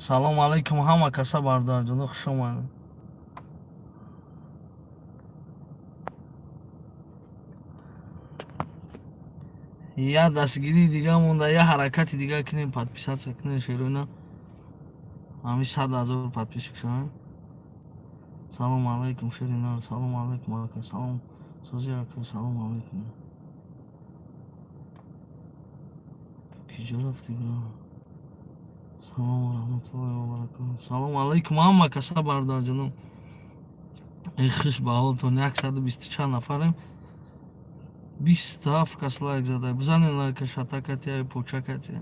Салом алейкум ҳама каса, бародарҷоно, хуш омадед. Я дастгирии дига монда, я ҳаракати дига кунем, подписаться кунем, шероина, ҳами 100 000 подписчик шавем. Салом алейкум, шерина. Салом алейкум, ака. Салом, сози, ака. Салом алейкум. Киҷо рафтӣ? Салом раҳматуллоҳи ва баракатуҳ. Салом алейкум ҳама каса, бародарҷоном. Э, хуш ба ҳолтон. 120 чанд нафарем, 27 кас лайк зада. Бизанед лайка, шатакатия, почакатия.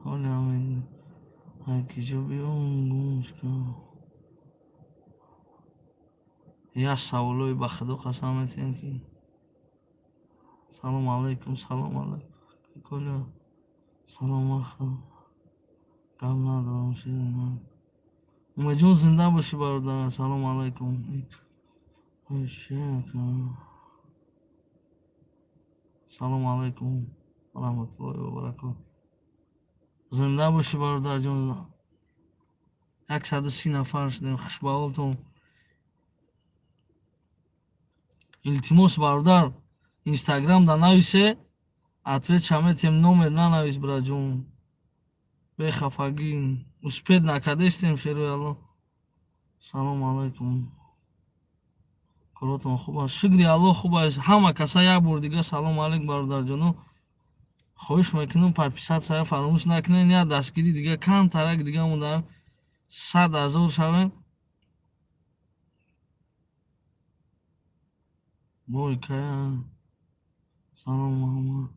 Ҳоли ҳамин ай киҷо биём, гумшка. Як саволое, ба худо қасам метиҳем, ки. Салом алейкум, салом алейкум, Коля. Салом, аха, гап надорам, ширина. Умедҷон, зинда бошӣ, бародар. Салом алейкум. Ака, салом алейкум раҳматуллоҳи ва баракатуҳ. Зинда бошӣ, бародарҷон. 130 нафар шудем, хушбаҳолтон. Илтимос, бародар, Инстаграм да нависе, ответ ша метиҳем. Номер нанавис, бираҷон, бехафагӣ. Успеть накардестем, шерои Алло. Салом алайкум, коротон хуб аст? Шукри Аллоҳ, хуб аст. Ҳама каса як бор дига салом алейкум, бародарҷоно. Хоҳиш мекунам, подписаться я фаромӯш накунед. Як дастгирӣ дига, камтарак дига мондаам, 100 000 шавем. Бой кая. Салом, Муҳаммад.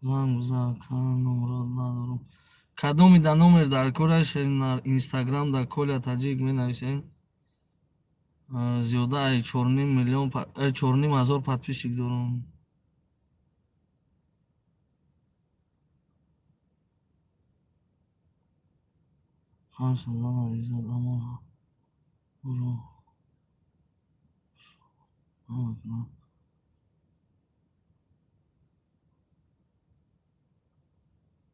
Занг бизан, ка, номро надорам. Кадоми да номер дар кораш, Инстаграм да Коля Таҷик менависен. Зиёда ай чорним миллион, 4,5 ҳазор подписчик дорам. Панҷ иззат, аммо ӯро намекунад.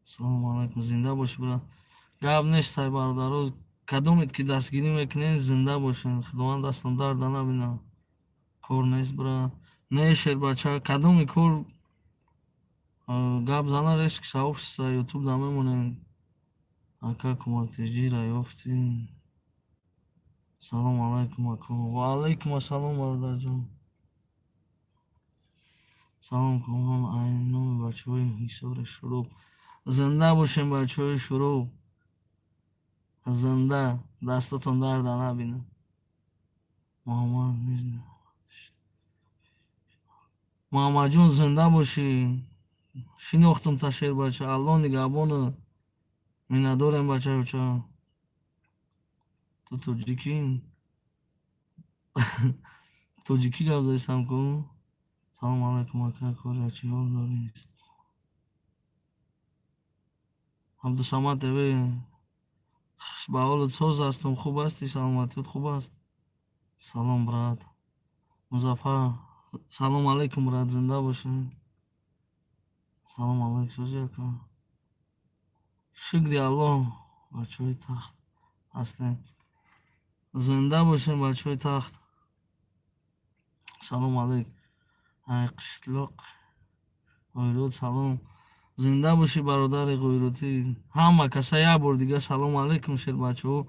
Салому алайкум, зинда бошӣ, брат. Гап нестай, бародаро. Кадомед ки дастгирӣ мекунед, зинда бошед, Худованд дастон дарда набинад. Кор нест, брат. Не, шербача, кадоми кор гап зана, резки сообщество Ютуб да мемонем. Ака, кӯмактиҷира ёфтӣ? Салому алайкум, ако. Ва алайкум ассалом, бародарҷон. Салом, Комрон, ай номи бачаҳои Ҳисори Шурӯб. Зинда бошем, бачаҳои Шурӯб, зинда, дастотон дарда набинад. Муҳаммад, Муҳаммадҷон, зинда бошӣ. Шинохтум та, шербача. Аллоҳ нигаҳбону. Миннатдорем, бачаюча. Ту тоҷикӣ? Тоҷикӣ гап задистам ку. Салому алайкум, ака Коля, чӣ ҳол дорӣ? Абдусамад ТВ, ба ҳолат соз ҳастам, хуб ҳастӣ? Саломатиёт хуб аст? Салом, брат. Музаффар, салом алайкум, брат, зинда бошӣ. Салом алайк, сози, ака? Шукри Аллоҳ, бачаҳои тахт ҳастем. Зинда бошем, бачаҳои тахт. Салом алайк, ай қишлоқ Ғойрот, салом. Зинда бошӣ, бародари ғойротӣ. Ҳама каса як бор дига салом алайкум, шербачаҳо.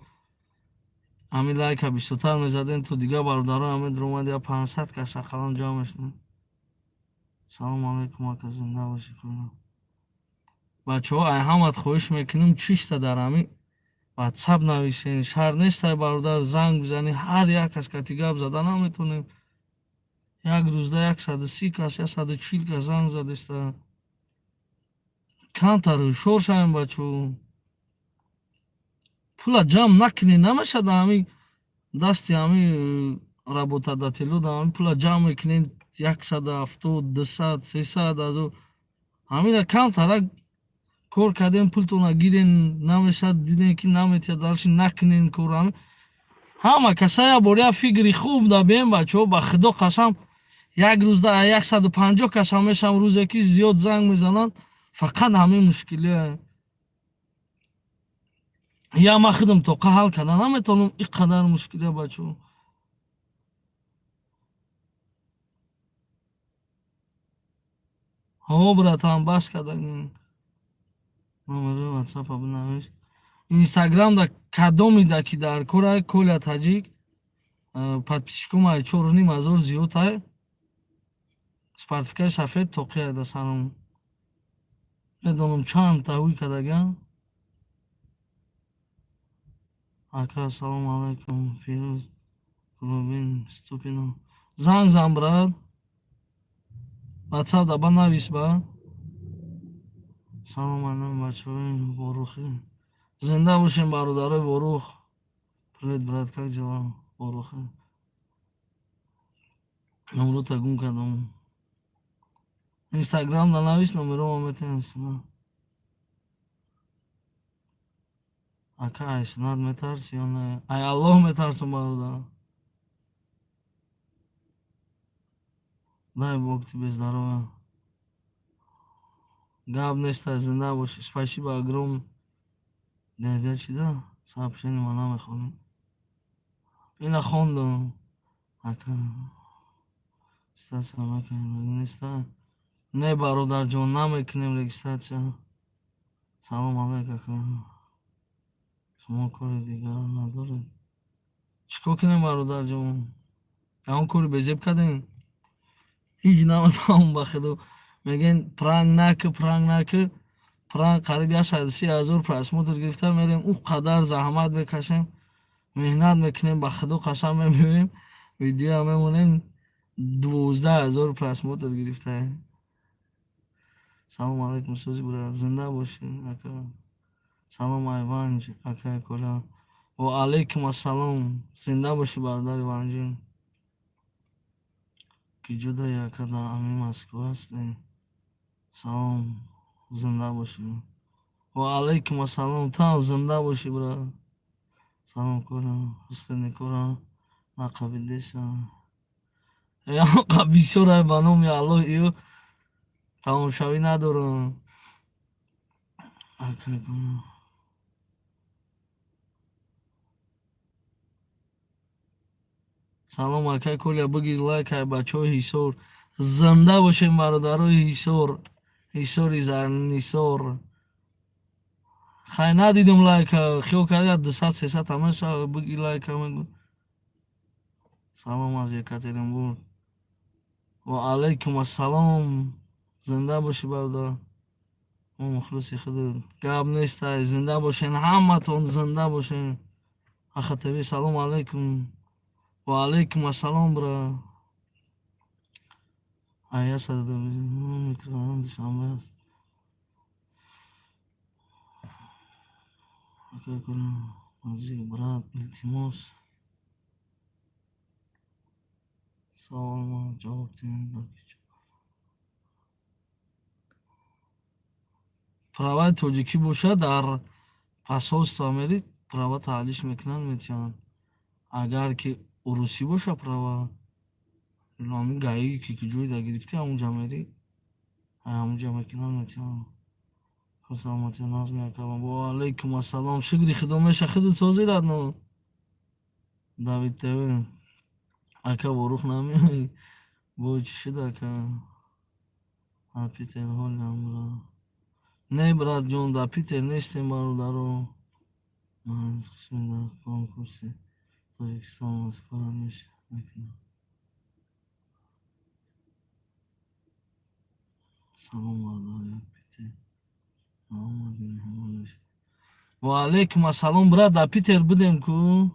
Ҳамин лайка бисёртар мезадем, то дигар бародаро ҳамин дуромад, я 500 кас ақаллан ҷамъ мешудем. Салому алайкум, ака, зинда бошӣ. Бачаҳо, ай ҳамат хоҳиш мекунем, чиста дар ҳамин Ватсап нависен. Шарт нестай, бародар, занг бизанӣ. Ҳар як кас кати гап зада наметонем. Як рӯзда 130 кас, 140 кас занг задеста. Камтар ҳушёр шавем, бачаҳо. Пула ҷамъ накунед, намешад. Ҳамин дасти ҳамин работодателё да ҳамин пула ҷамъ мекунед, 170, 200, 300 ҳазор. Ҳамина камтарак кор кардем, пултона гирен, намешад. Дидем, ки наметиҳад, дальше накунен кор. Ҳама каса як бор як фикри хуб да бем, бачаҳо. Ба худо қасам, Як рӯзда 150 кас ҳам мешавам, рӯзе ки зиёд занг мезананд, фақат ҳамин мушкилия. Я ман худам тоқа ҳал карда наметавонам ин қадар мушкилия, бачаҳо. Ҳо, братан, бас кардан. Номерои ватсапа бинавис. Инстаграмда кадомида ки дар кора, Коля Таҷик, подписчиком ай 4500 зиёд ай. Спортивкаи сафед, тоқия да сарам. Медонам, чанд тавӣ кардагиам. Ака, ассалому алайкум, Фирӯз Клубин Ступино. Занг зан, брат. Ватсап да ба навис ба. Салом алайкум, бачаҳои Ворухӣ. Зинда бошем, бародарои Ворух. Привет, брат, как дела? Ворухӣ. Номерота гум кардам. Инстаграм да навис, номерома метавонӣ. Ака, ай снат метарси ё не? Ай Аллоҳ метарсам, бародар. Дай бог тебе здоровья. Гап неста, зинда бошӣ. Спасибо огромное. Дядя чӣ да? Сообщение ма намехонӣ. Ина хондам. Ака. Регистрация накарда неста? Не, бародарҷон, намекунем регистрация. Салом алайк, ака. Шумо кори дигар надоред? Чӣ кор кунем, бародарҷон? Ягон кори безеб кардем? Ҳеҷ намефаҳмам, ба худо. Мегӯен пранк накӣ, пранк накӣ. Пранк қариб 130 000 просмотр гирифта, мерем, ӯ қадар заҳмат мекашем, меҳнат мекунем, ба худо қасам, мебиёем, видеоя мемонем, 12 000 просмотр гирифтаем. Салому алайкум, сӯзи брат, зинда бошӣ, ака. Салом, ай Ванҷ, акай Коля. Ва алайкум ассалом, зинда бошӣ, бародари Ванҷӣ. Ки ҷудаи, ака, дар ами Москва ҳастем. Салом, зинда бошӣ. Ва алайкум ассалом, туам зинда бошӣ, брат. Салом, Коля, ҳусни кора нақабидеса. Яқа бисёр ай, ба номи Аллоҳ, ё тамомшавӣ надорам. Ака Коля. Салом, акай Коля, бигир лайк ай бачаҳои Ҳисор. Зинда бошем, бародарои Ҳисор. Ҳисори Зарнисор. Хай, надидум лайка, хиёл карда 200 300 тамаша, бигир лайка мегӯ. Салом аз Екатеринбург. Ва алайкум ассалом. Зинда бошӣ, бародар. Мо мухлиси худат. Гап нестай, зинда бошен, ҳаматон зинда бошен. Аха ТВ, салом алайкум. Ва алайкум ассалом, брат. Ай 100 микрорайон Душанбе аст. Ака Коля, наздик, брат, илтимос. Саволма ҷавоб диҳед. Праваи тоҷикӣ бошад, дар посольство мерид, права таҳлиш мекунанд, метиҳанд. Агар ки урусӣ боша права, ҳамин ГАИ ки ҷойда гирифтӣ, ҳамунҷа мерӣ, ҳамунҷа мекунанд, метиҳанд. Саломатӣ, назми ака. Ва алайкум ассалом, шукри худо, меша, худат созӣ, родной. Давид ТВ. Ака, Ворух намеоӣ? Бой чӣ шуд, ака? Питер ҳолям, брат. Не, братҷон, дар Питер нестем, бародаро. Ман қисми дар конкурси Тоҷикистон Москва мекунам. Салом, бародар, як Питер наомадӣ, меҳмон мешудӣ. Ва алайкум ассалом, брат, дар Питер будем ку.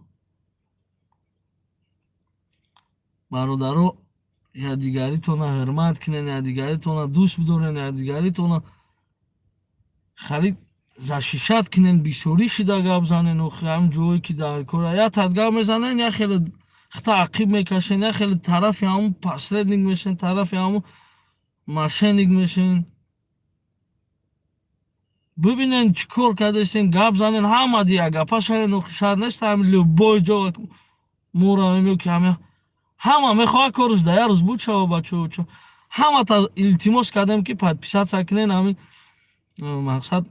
Бародаро, якдигаритона ҳурмат кунен, якдигаритона дӯст бидорен, якдигаритона халид защищать кунен, бисёрӣ шида гап занен. Охи ҳам ҷое ки дар кора як тат гап мезанен, як хеле хата ақиб мекашен, як хеле тарафи ҳамун посредник мешен, тарафи ҳамун мошенник мешен. Бибинен, чӣ кор кардастен, гап занен, ҳама дия гапа шавен. Охи шарт нест ҳами любой ҷо моравем ё ки ҳами Ҳама мехоҳад корш дар як рӯз буд шава, бачаҳо. Ҳамата илтимос кардем, ки подписаться кунен, ҳамин мақсад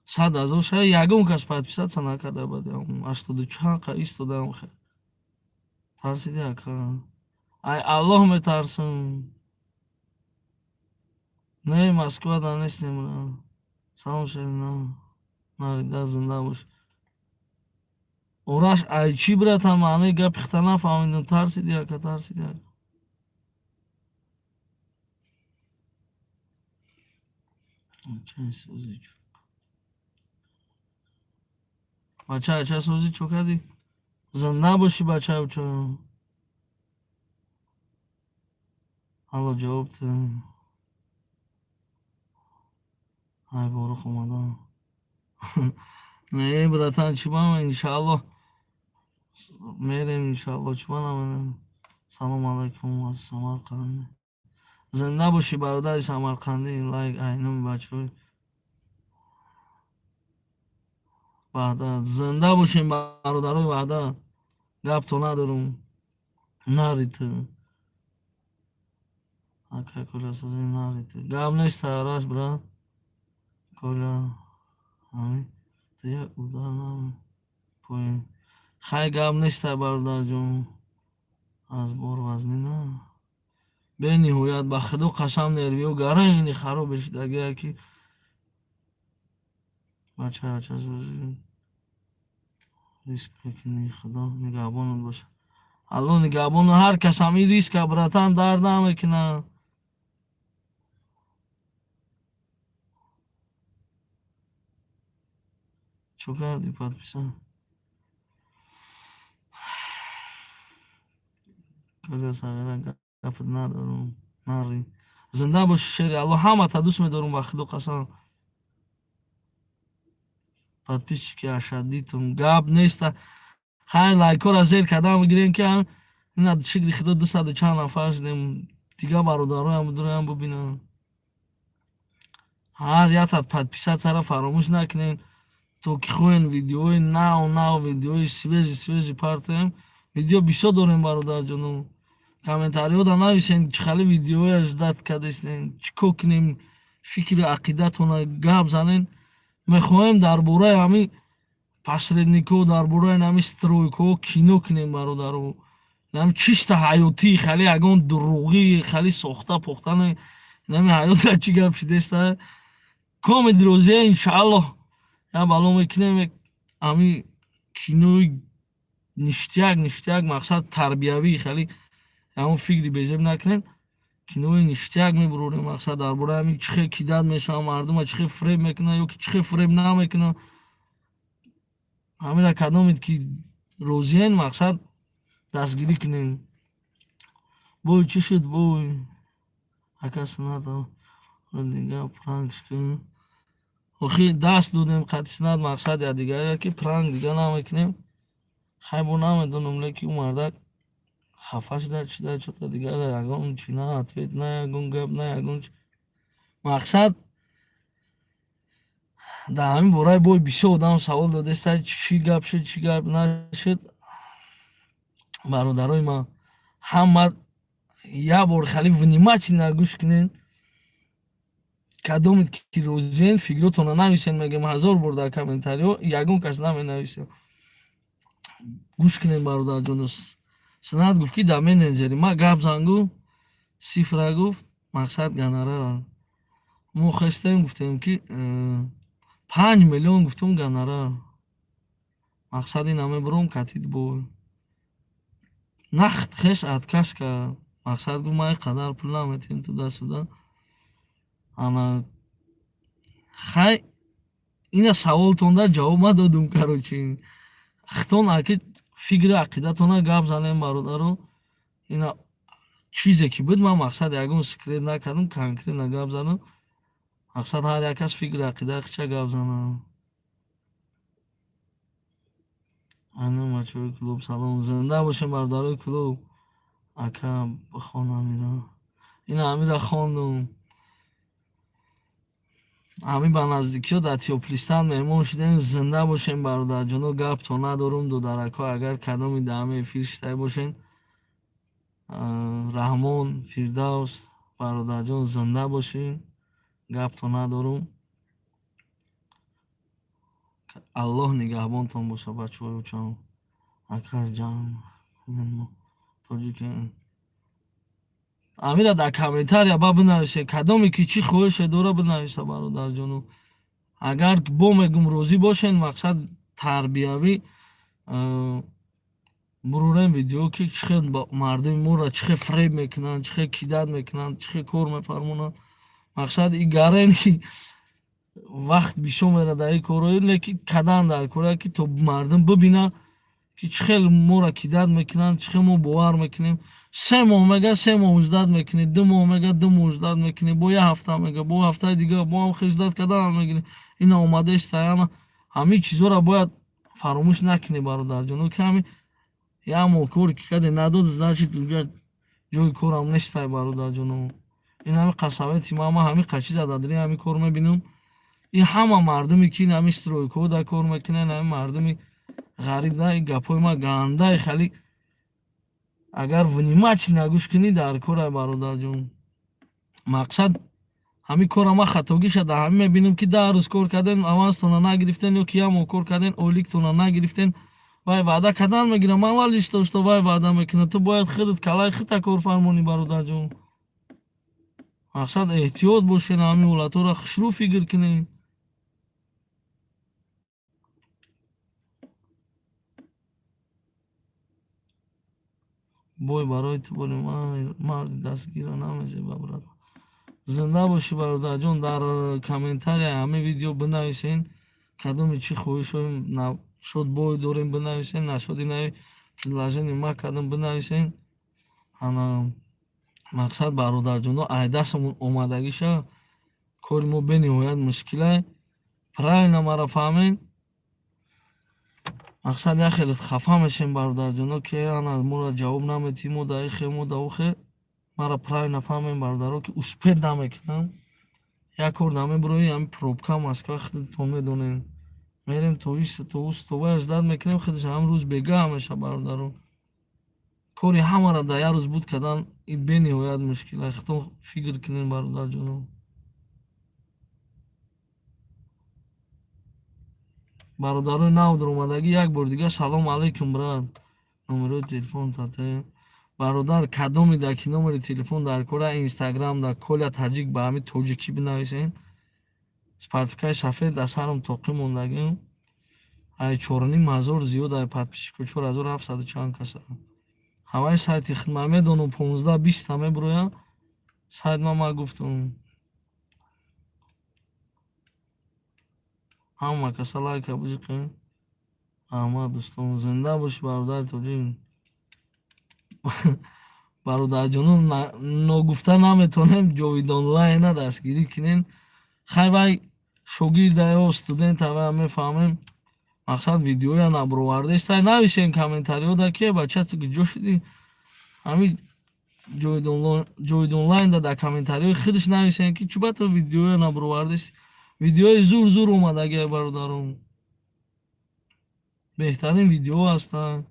100 000 шава. Ягон кас подписаться накарда, баъд ҳаштоду чанд қа истодаам. Тарсиди, ака? Ай Аллоҳ метарсам. Не, Москвада нестем. Салом, Шерина Навида, зинда бош. Ораш, ай чӣ, братан? Маънои гапи хита нафаҳмидам. Тарсиди, ака, тарсиди, ака. Бачаи сӯзи, бача, ача сӯзи, чо кардӣ? Зинда бошӣ, бачаюча. Алло, ҷавоб те. Ай, борух омадам. Не, братан, чӣ ба, иншааллоҳ мерем, иншааллоҳ, чӣ ба намерем? Салом алайкум аз Самарқанд. Зинда бошӣ, бародари самарқандӣ. Лайк айнуми бачаҳои Ваҳдат. Зинда бошем, бародарои Ваҳдат, гапто надорум. Нари ту, ака Коля, сӯзи нари ту, гап нест. Араш, брат Коля, ҳамин ту як удар нами поин. Хай, гап неста, бародарҷон. Аз бор вазнина бениҳоят, ба худо қасам, нервиҳо гарайни харобе шудагия, ки бача, ача сӯзи, риск мекунӣ. Худо нигаҳбонат бошад, Аллоҳ нигаҳбон. Ҳар кас ҳамин риска, братан, дард намекунад. Чо кардӣ, подписать? Коля сағира, гапат надорум, нари. Зинда бошӣ, шери Аллоҳ, ҳамата дӯст медорум, ба худо қасам. Подписчики ашаддитум, гап неста. Хайр, лайкҳоро зер кардан бигирем, ки ина, шукри худо, дусаду чанд нафар шудем. Дигар бародароям дуроям бубинанд. Ҳар ятат подписаться ро фаромӯш накунем, то ки хоҳем видеои нав нав, видеои свежий свежий партоем. Видео бисёр дорем, бародарҷоно. Комментариҳода нависем, чӣ хали видеоя ждать кардастем, чӣ кор кунем, фикри ақидатона гап занем. Мехоҳем дар бораи ҳамин посредникҳо, дар бораи ҳамин стройкаҳо кино кунем, бародаро. Нами чиста ҳаётӣ, хали ягон дурӯғӣ, хали сохта похтани нами ҳаёта, чӣ гап шудеста. Комеди розия, иншааллоҳ, як бало мекунем, ҳамин кинои ништяк ништяк, мақсад тарбиявӣ, хали ягон фикри безеб накунем, кинои ништяк мебурорем. Мақсад дар бораи ҳамин чӣ хел кидать мешаванд мардума, чӣ хел фиреб мекунанд ё ки чӣ хел фиреб намекунанд. Ҳамира кадомед ки розиен, мақсад дастгирӣ кунем. Бой чӣ шуд, бой, ака? Сунат дига пранк кун. Охи даст додем қати Сунат, мақсад якдигаре ки пранк дига намекунем. Хай, бо намедонам, леки ӯ мардак хафа шуда, чида, чота дигар ягон чи на ответ, на ягон гап, на ягон чи. Мақсад дар ҳамин бораи бой бисёр одам савол додеста, чӣ гап шуд, чӣ гап нашуд. Бародарои ман, ҳама як бор хеле внимательно гӯш кунед. Кадомед ки розиен, фикротонро нависен. Мегӯям ҳазор бор дар комментариҳо, ягон кас наменависад. Гӯш кунед, бародарҷоно. Сунат гуфт, ки дар менеҷери ма гап зан, гу цифра гуфт, мақсад гонорара. Мо хестем, гуфтем, ки 5 миллион гуфтум гонорар. Мақсад ина мебурам катид бой. Нахт хеш отказ кард. Мақсад гуфт, ман ин қадар пул наметиҳам туда-сюда. Ана хай, ина саволтонда ҷавоб надодум, короче. Хитон аки фикри ақидатона гап занем, бародаро. Ина чизе ки буд, ман мақсад ягон секрет накардам, конкретно гап задам. Мақсад ҳар як кас фикри ақидаи худша гап занад. Ана, бачаҳои клуб, салом. Зинда бошем, бародарои клуб. Ака, бихон ҳамира. Ина ҳамира хондум. Ҳамин ба наздикиҳо дар Тёплистан меҳмон шудем. Зинда бошем, бародарҷоно, гапто надорум, додаракҳо. Агар кадоми дар ҳамин эфир шитай бошен. Раҳмон, Фирдавс, бародарҷон, зинда бошӣ, гапто надорум. Аллоҳ нигаҳбонтон боша, бачаҳои очам. Акаҷан, тоҷикем. Амира дар комментария ба бинависе, кадоме ки чӣ хоҳише дора, бинависа, бародарҷону. Агар бо мегум розӣ бошен, мақсад тарбиявӣ бурурем видео, ки чӣ хел мардуми моро чӣ хел фиреб мекунанд, чӣ хел кидать мекунанд, чӣ хел кор мефармонанд. Мақсад и гарен ки вақт бисёр мерад дар ин корҳо, лекин кадан дар кора, ки то мардум бибинад, ки чӣ хел моро кидать мекунанд, чӣ хел мо бовар мекунем. 3 моҳ мега, 3 моҳ ждать мекунӣ, 2 моҳ мега, 2 моҳ ждать мекунӣ, бо як ҳафта мега, бо ҳафтаи дигар бо ҳам хел ждать кардан мегирӣ. Ина омадаистаяна, ҳамин чизҳоро бояд фаромӯш накунӣ, бародарҷоно, ки ҳамин як моҳ кор ки каде надод, значит, уҷа ҷои корам нестай, бародарҷоно. Ин ҳами қасавети ма, ман ҳамин қачиза дар дили ҳамин кор мебинам. Ин ҳама мардуме ки ин ҳамин стройкаҳо дар кор мекунанд, ҳамин мардуми ғариб да, ин гапҳои ма гандаи хали агар внимательно гӯш кунӣ, дар корай, бародарҷон. Мақсад ҳамин кора ман хатогиша дар ҳамин мебинам, ки 10 рӯз кор кардем, аванстона нагирифтен, ё ки як моҳ кор кардем, ойликтона нагирифтен. Вай ваъда кардан мегирам, аввал ишто вай ваъда мекунад, ту бояд худат калаи худта корфармонӣ, бародарҷон. Мақсад эҳтиёт бошен, ҳамин ҳолатҳоро хушрӯ фикр кунем. Бой барои ту борем, марди дастгира намезеба, брат. Зинда бошӣ, бародарҷон. Дар комментария ҳамин видео бинависен, кадоме чӣ хоҳишҳои шуд бой дорем, бинависен, нашуд инаи предложение ма кардам, бинависен. Ана мақсад, бародарҷоно, ай дастамон омадагиша, кори мо бениҳоят мушкилай. Правильно маро фаҳмед. Мақсад як хеле хафа мешем, бародарҷоно, ки ана моро ҷавоб наметиҳӣ, мо да ихе, мо да ухе. Маро правильно фаҳмем, бародаро, ки успеть намекунам. Як кор намебурои, ҳамин пробка Москва, худатон медонем. Мерем то ис, то ус, то вай ждать мекунем, худаш ҳам рӯз бегаҳ меша, бародаро. Кори ҳамаро дар як рӯз буд кардан ин бениҳоят мушкил. Худтон фикр кунед, бародарҷоно. Бародарои нав даромадагӣ, як бори дигар салом алейкум, брат. Номерои телефон тате. Бародар, кадоме дар ки номери телефон дар кора, Инстаграм дар Коля Таҷик ба ҳамин тоҷикӣ бинависен. Спартакаи сафед дар сарам тоқӣ мондагим. Ай 4500 зиёд ай подписчико, 4700 чанд каса. Ҳаваи сайти хидмат медонам, 15-20 та мебурояд. Сайт ма гуфтам. Ҳама каса лайка биҷиқем. Раҳмат, дӯстон. Зинда бошӣ, бародари тоҷик. Бародарҷоно, ногуфта наметавонем, Ҷовидонлайна дастгирӣ кунем. Хай, вай шогирда ё студента, вай мефаҳмем. Мақсад видеоя набуровардаистай. Нависен комментариҳода, ки бача, ту куҷо шудӣ? Ҳамин Ҷовидонлайнда дар комментариҳои худаш нависен, ки чӯба ту видеоя набуровардаисти. Видеои зур зур омадагиа, бародарон. Беҳтарин видеоҳо ҳастанд.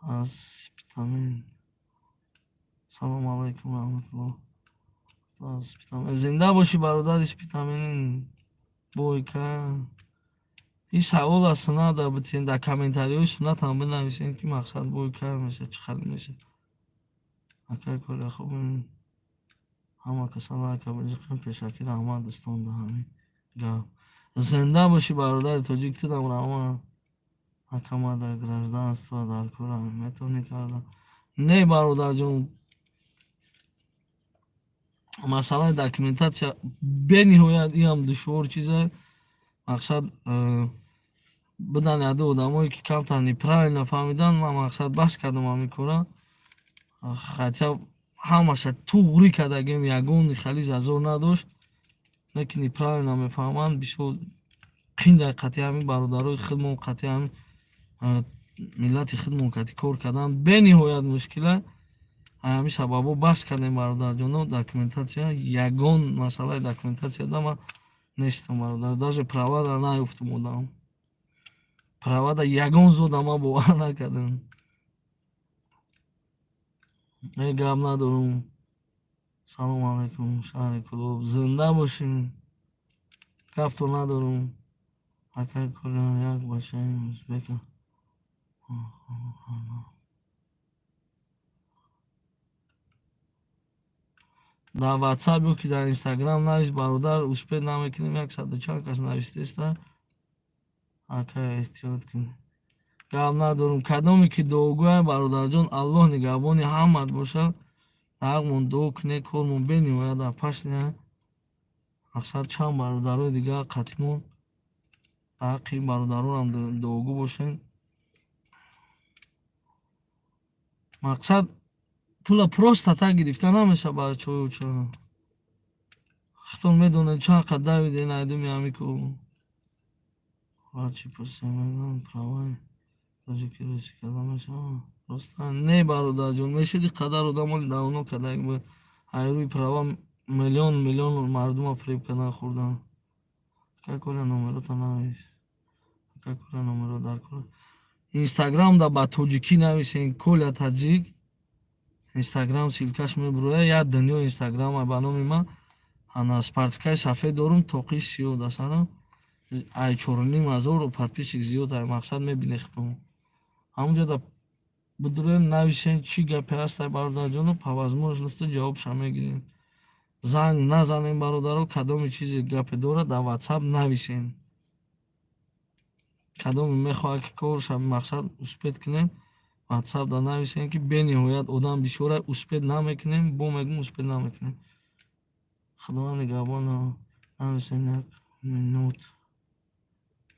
Аз Спитамен. Салому алайкум раҳматуллоҳ. Аз Спитамен. Зинда бошӣ, бародари Спитаменин. Бойка. Ин савол аз суннат битен, дар комментариҳои суннатам бинависен, ки мақсад бой кай мешавад, чӣ хел мешавад. Акай Коля, хуб, ҳама каса лайка биҷиқем. Пешакӣ раҳмат, дӯстон, да ҳамин гап. Зинда бошӣ, бародари тоҷик, тудам раҳмат. Ака, ма дар гражданство дар кора метавонӣ карда? Не, бародарҷон, масъалаи документация бениҳоят иам душвор чизе. Мақсад бидан яду одамое ки камтар неправильно фаҳмидан, ман мақсад бас кардам ҳамин кора. Хотя ҳамаша туғрӣ кардагем, ягон хали зазор надошт, лекин неправильно мефаҳманд. Бисёр қиндай қатъи ҳамин бародарои худмон, қатъи ҳамин миллати худмон қатъи кор кардан бениҳоят мушкила. Ҳамин сабабҳо бас кардем, бародарҷоно. Документация, ягон масъалаи документатсияда ман нестам, бародар. Даже правада наёфтум одам. Правада ягон зода ман бовар накардам. Э, гап надорум. Салому алайкум, шаҳри Кӯлоб, зинда бошем. Гапто надорум. Акай Коля, як бачаи узбека. Дар Ватсап ё ки дар Инстаграм навис, бародар, успеть намекунем, яксаду чанд кас навистеста. Акай, эҳтиёт кун. Гап надорум. Кадоме ки дуогӯяй, бародарҷон, Аллоҳ нигаҳбони ҳамат бошад. Дар ҳаққмон дуо кунед, кормон бениҳоят дар пасня. Мақсад, чанд бародарои дигар қатимон, дар ҳаққи ин бародаронам дуогӯ бошед. Мақсад, пула просто так гирифта намешавад, бачаҳо. Худтон медонед, чанд қад давидем айдуми ҳамин ку. Чӣ пурсем, праваи тоҷики русӣ карда мешавад? Роста не, бародарҷон, мешуди, қадар одам оли давно карда, ай рӯи права миллион миллион мардума фиреб кардан, хӯрдан. Ака Коля, номерота навис. Ака Коля, номеро дар кор. Инстаграмда ба тоҷикӣ нависен, Коля Таҷик. Инстаграм ссылкаш мебурояд, як дунё инстаграма ба номи ман. Ана спортивкаи сафед дорум, тоқи сиёҳ дар сарам. Ай 4,5 ҳазор подписчик зиёд ай, мақсад, мебинед худтон. Ҳамунҷода бидурен, нависен, чӣ гапе ҳастай, бародарҷоно, по возможности ҷавобша мегирем. Занг назанем, бародаро, кадоме чизе гапе дорад, дар Ватсап нависен. Кадоме мехоҳад, ки корша, мақсад, успеть кунем, Ватсапда нависем, ки бениҳоят одам бисёра, успеть намекунем, бо мегӯм, успеть намекунем. Худованд нигаҳбон. Нависен, як минут.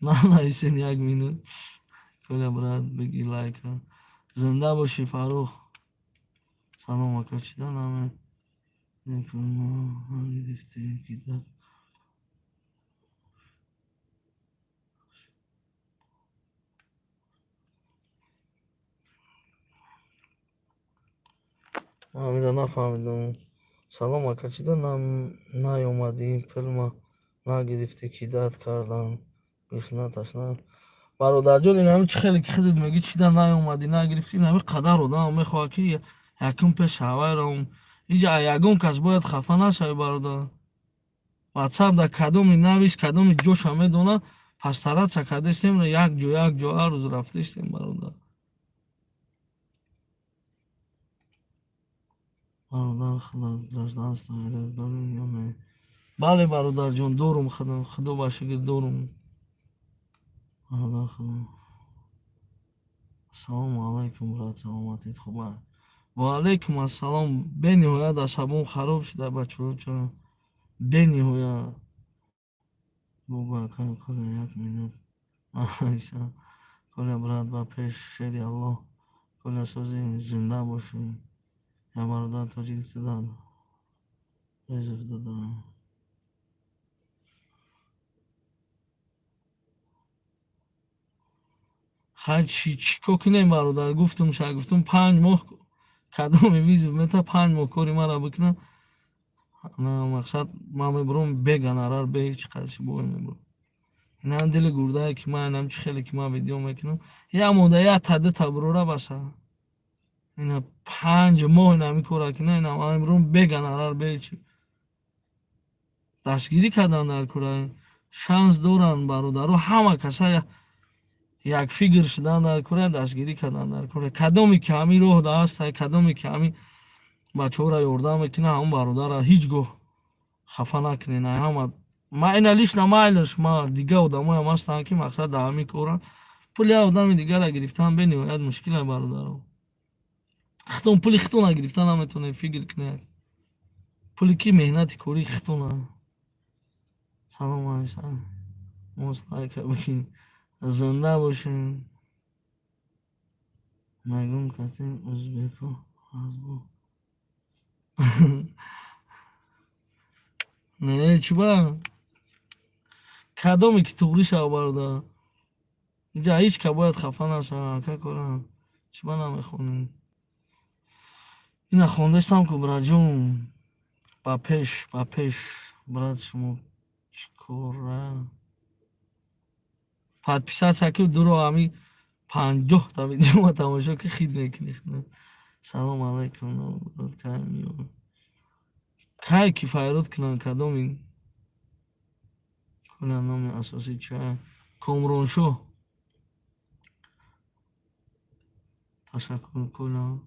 Нанависен, як минут. Коля, брат, бигӣ лайка. Зинда бошӣ, Фаррух. Салом, ака, чида наме нагирифтӣ китоб? Ман ҳаминро нафаҳмидам. Салом, ака, чида наёмадӣ, пулма нагирифтӣ, кидать кардан, гушна, ташна. Бародарҷон, ин ҳами чӣ хеле ки худат мегӯӣ, чида наёмадӣ, нагирифтӣ, ин ҳами қадар одам мехоҳад, ки якум пеш ҳавайро. Иҷа ягон кас бояд хафа нашавӣ, бародар. Ватсап дар кадоми навис, кадоми ҷоша медонад, постараться кардастем, як ҷо, як ҷо ҳар рӯз рафтаистем, бародар. Бародар, худат гражданство дорӣ ё не? Бале, бародарҷон, дорум худам, худо ба шукр, дорум. Бародар, худо. Ассалому алайкум, брат, саломатит хуб? Ва алайкум ассалом. Бениҳоят асабом хароб шуда, бачаҳо, бениҳоят. Бобо, ака Коля, як минут нависам. Коля, брат, ба пеш, шери Аллоҳ. Коля, сози, зинда бошӣ. Я бародар тоҷик додад. Вызов додам. Хай, чӣ кор кунем, бародар? Гуфтум, ша гуфтум, 5 моҳ кадоме вызов мета, 5 моҳ кори маро бикунад. Мақсад, ман мебурам бе гонорар, бе ҳеҷ қадаши бой мебурам. Инам дили гурдае, ки ман инам чӣ хеле ки ман видео мекунам, як монда як та дута бурора, баса. Ина 5 моҳ ина ҳамин кора кунам, ина ман мебурам бе гонорар, бе ҳеҷ. Дастгирӣ кардан дар кора, шанс доранд бародаро, ҳама каса як фикр шудан дар кора, дастгирӣ кардан дар кора. Кадоме ки ҳамин роҳда ҳаста, кадоме ки ҳамин бачаҳоро ёрдам мекунад, ҳамон бародарро ҳеҷ гоҳ хафа накунед. Ҳама ма ина лично майлаш, ма дигар одамоям ҳастанд, ки, мақсад, дар ҳамин коранд. Пули як одами дигарро гирифтан бениҳоят мушкил, бародаро. Худтон пули худтонро гирифта наметавонед, фикр кунед. Пули ки меҳнати кории худтона. Салом алайкум. Мост лайка бикин. Зинда бошем. Мегӯм, касем узбеко аз бо. Не, чӣ ба? Кадоме ки туғрӣ шава, бародар. Инҷа ҳеҷ ка бояд хафа нашавад. Ака кора, чӣ ба намехонӣ? Ина хондастам ку, братҷон. Ба пеш, ба пеш, брат, шумо чӣ кора? Подписаться ки дуро, ҳами 50-та видеома тамошо ки, хит мекунӣ. Салом алайкум, кай меёбем? Кай ки файрод кунанд, кадоми Коля, номи асосӣ чия? Комроншоҳ. Ташаккур, Коля.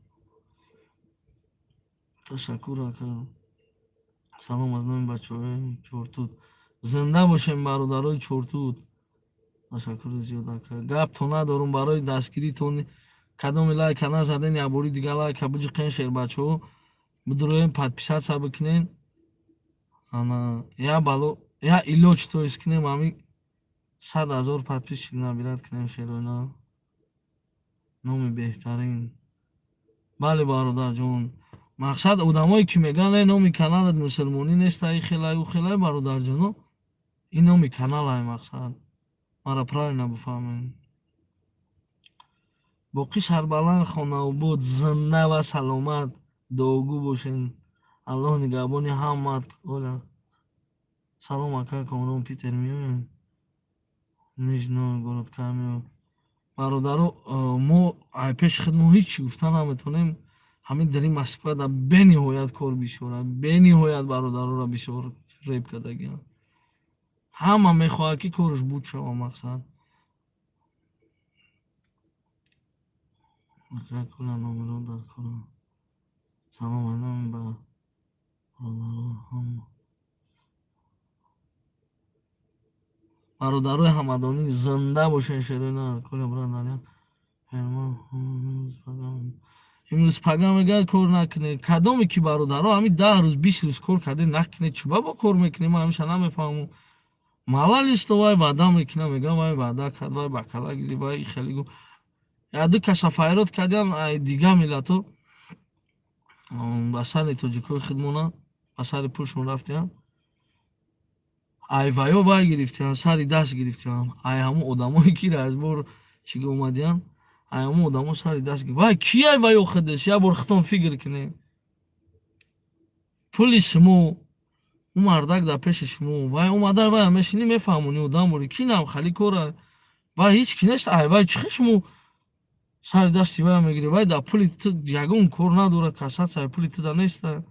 Ташаккур, ака. Салом аз номи бачаҳои Чортуд. Зинда бошем, бародарои Чортуд. Ташаккури зиёд, ака. Гапто надорум барои дастгиритон. Кадоми лайка назаден, як бори дига лайка биҷиқен, шербачаҳо. Бидуроем, подписаться бикунен. Ана я бало я илоҷ то есть кунем, ҳами 100 000 подписчик набирать кунем, шероина. Номи беҳтарин. Бале, бародарҷон. Мақсад, одамое ки мегӯянд, э, номи каналат мусулмонӣ нест, ай хелай, ӯ хелай, бародарҷоно, ин номи каналай, мақсад. Мара правильно бифаҳмед. Боқӣ сарбаланд, хонаобод, зинда ва саломат, дуогӯ бошед. Аллоҳ нигаҳбони ҳамаат. Оля. Салом, ака Комрон, Питер меояд? Нижний Новгород кай меояд? Бародаро, мо ай пеши худ мо ҳеҷ чӣ гуфта наметавонем. Ҳамин дари Москва да бениҳоят кор бисёр, бениҳоят бародароро бисёр фиреб кардагианд. Ҳама мехоҳад, ки кораш буд шава, мақсад. Ака Коля, номеро дар кора. Салом алайкум ба бародаро ҳама. Бародарои ҳамадонӣ, зинда бошед, шероина. Коля, брат, дар як ферма имрӯз пага мегӯяд, кор накунед. Кадоме ки, бародаро, ҳамин 10 рӯз, 20 рӯз кор кардед, накунед, чӣ ба бо кор мекунед? Ман ҳамеша намефаҳмам. Малали что вай ваъда мекунад, мегӯяд, вай ваъда кард, вай ба кала гирифт, вай хеле гуфт. Як-ду каса файрод кардиан ай дига миллато, ба сари тоҷикои худмона, ба сари пулшон рафтиан. Ай ваё вай гирифтиан, сари даст гирифтиан. Ай ҳамон одамое ки разбор чига омадиан, ай ҳамон одамо сари даст. Вай ки ай ваё худаш? Як бор худтон фикр кунед. Пули шумо, ӯ мардак дар пеши шумо, вай омада, вай мешинӣ, мефаҳмонӣ одаморе, ки нам хали кора, вай ҳеҷ ки нест. Ай вай чӣ шумо сари дасти вай мегирӣ? Вай дар пули ту ягон кор надорад, касаться пули ту да неста.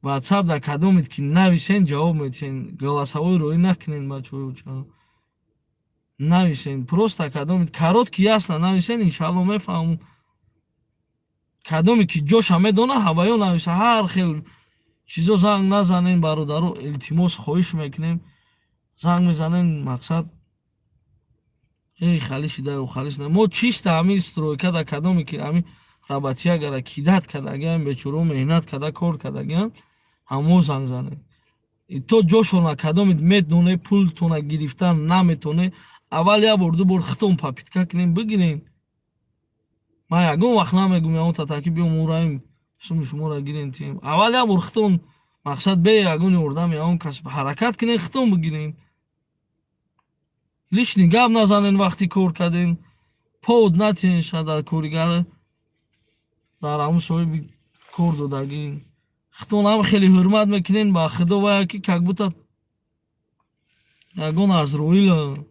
Ватсап дар кадомед ки нависен, ҷавоб метиҳен. Голосовой роӣ накунен, бачаҳо. Нависен просто, кадомед короткий, ясно нависен, иншаалло мефаҳмам. Кадоме ки ҷоша медона, ҳаваё нависа. Ҳар хел чизо занг назанен, бародаро, илтимос, хоҳиш мекунем. Занг мезанен, мақсад, эй, хали шидаю хали шида. Мо чисто ҳамин стройка да, кадоме ки ҳамин работягара кидать кардагиам, бечоро меҳнат карда, кор кардагиам, ҳамо занг занед. То ҷошона кадомед медоне, пултона гирифтан наметоне, аввал як бор, ду бор худтон попытка кунем, бигирем. Ман ягон вақт намегӯм ягон татаки биё, мо раем, суми шуморо гирем, тием. Аввал як бор худтон, мақсад, бе ягон ёрдам ягон кас ҳаракат кунед, худтон бигирем. Лишний гап назанен вақти кор кардем, повод натиҳен ша дар коригар, дар ҳамун соҳиби кор додагӣ. Худтон ҳам хеле ҳурмат мекунен, ба худо, вая ки как будто ягон Азроил.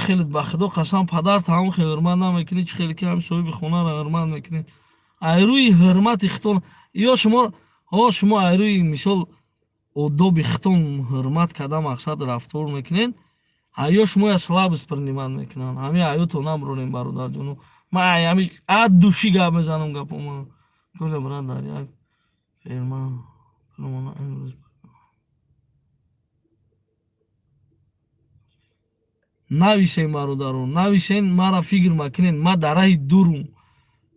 Хеле, ба худо қасам, падарта ҳам хеле ҳурмат намекунӣ, чӣ хеле ки ҳам соҳиби хонаро ҳурмат мекунӣ. Ай рӯи ҳурмати худтон ё шумо, ҳо, шумо ай рӯи, мисол, одоби худтон ҳурмат карда, мақсад, рафтор мекунен, ё шумо я слабость принимать мекунанд. Ҳамин ҳаёто набурорем, бародарҷоно. Ман ай ҳами от души гап мезанам, гапома. Коля, брат, дар як ферма имрӯз. Нависен, бародарон, нависен, мара фикр макунен, ман дар раҳи дурум,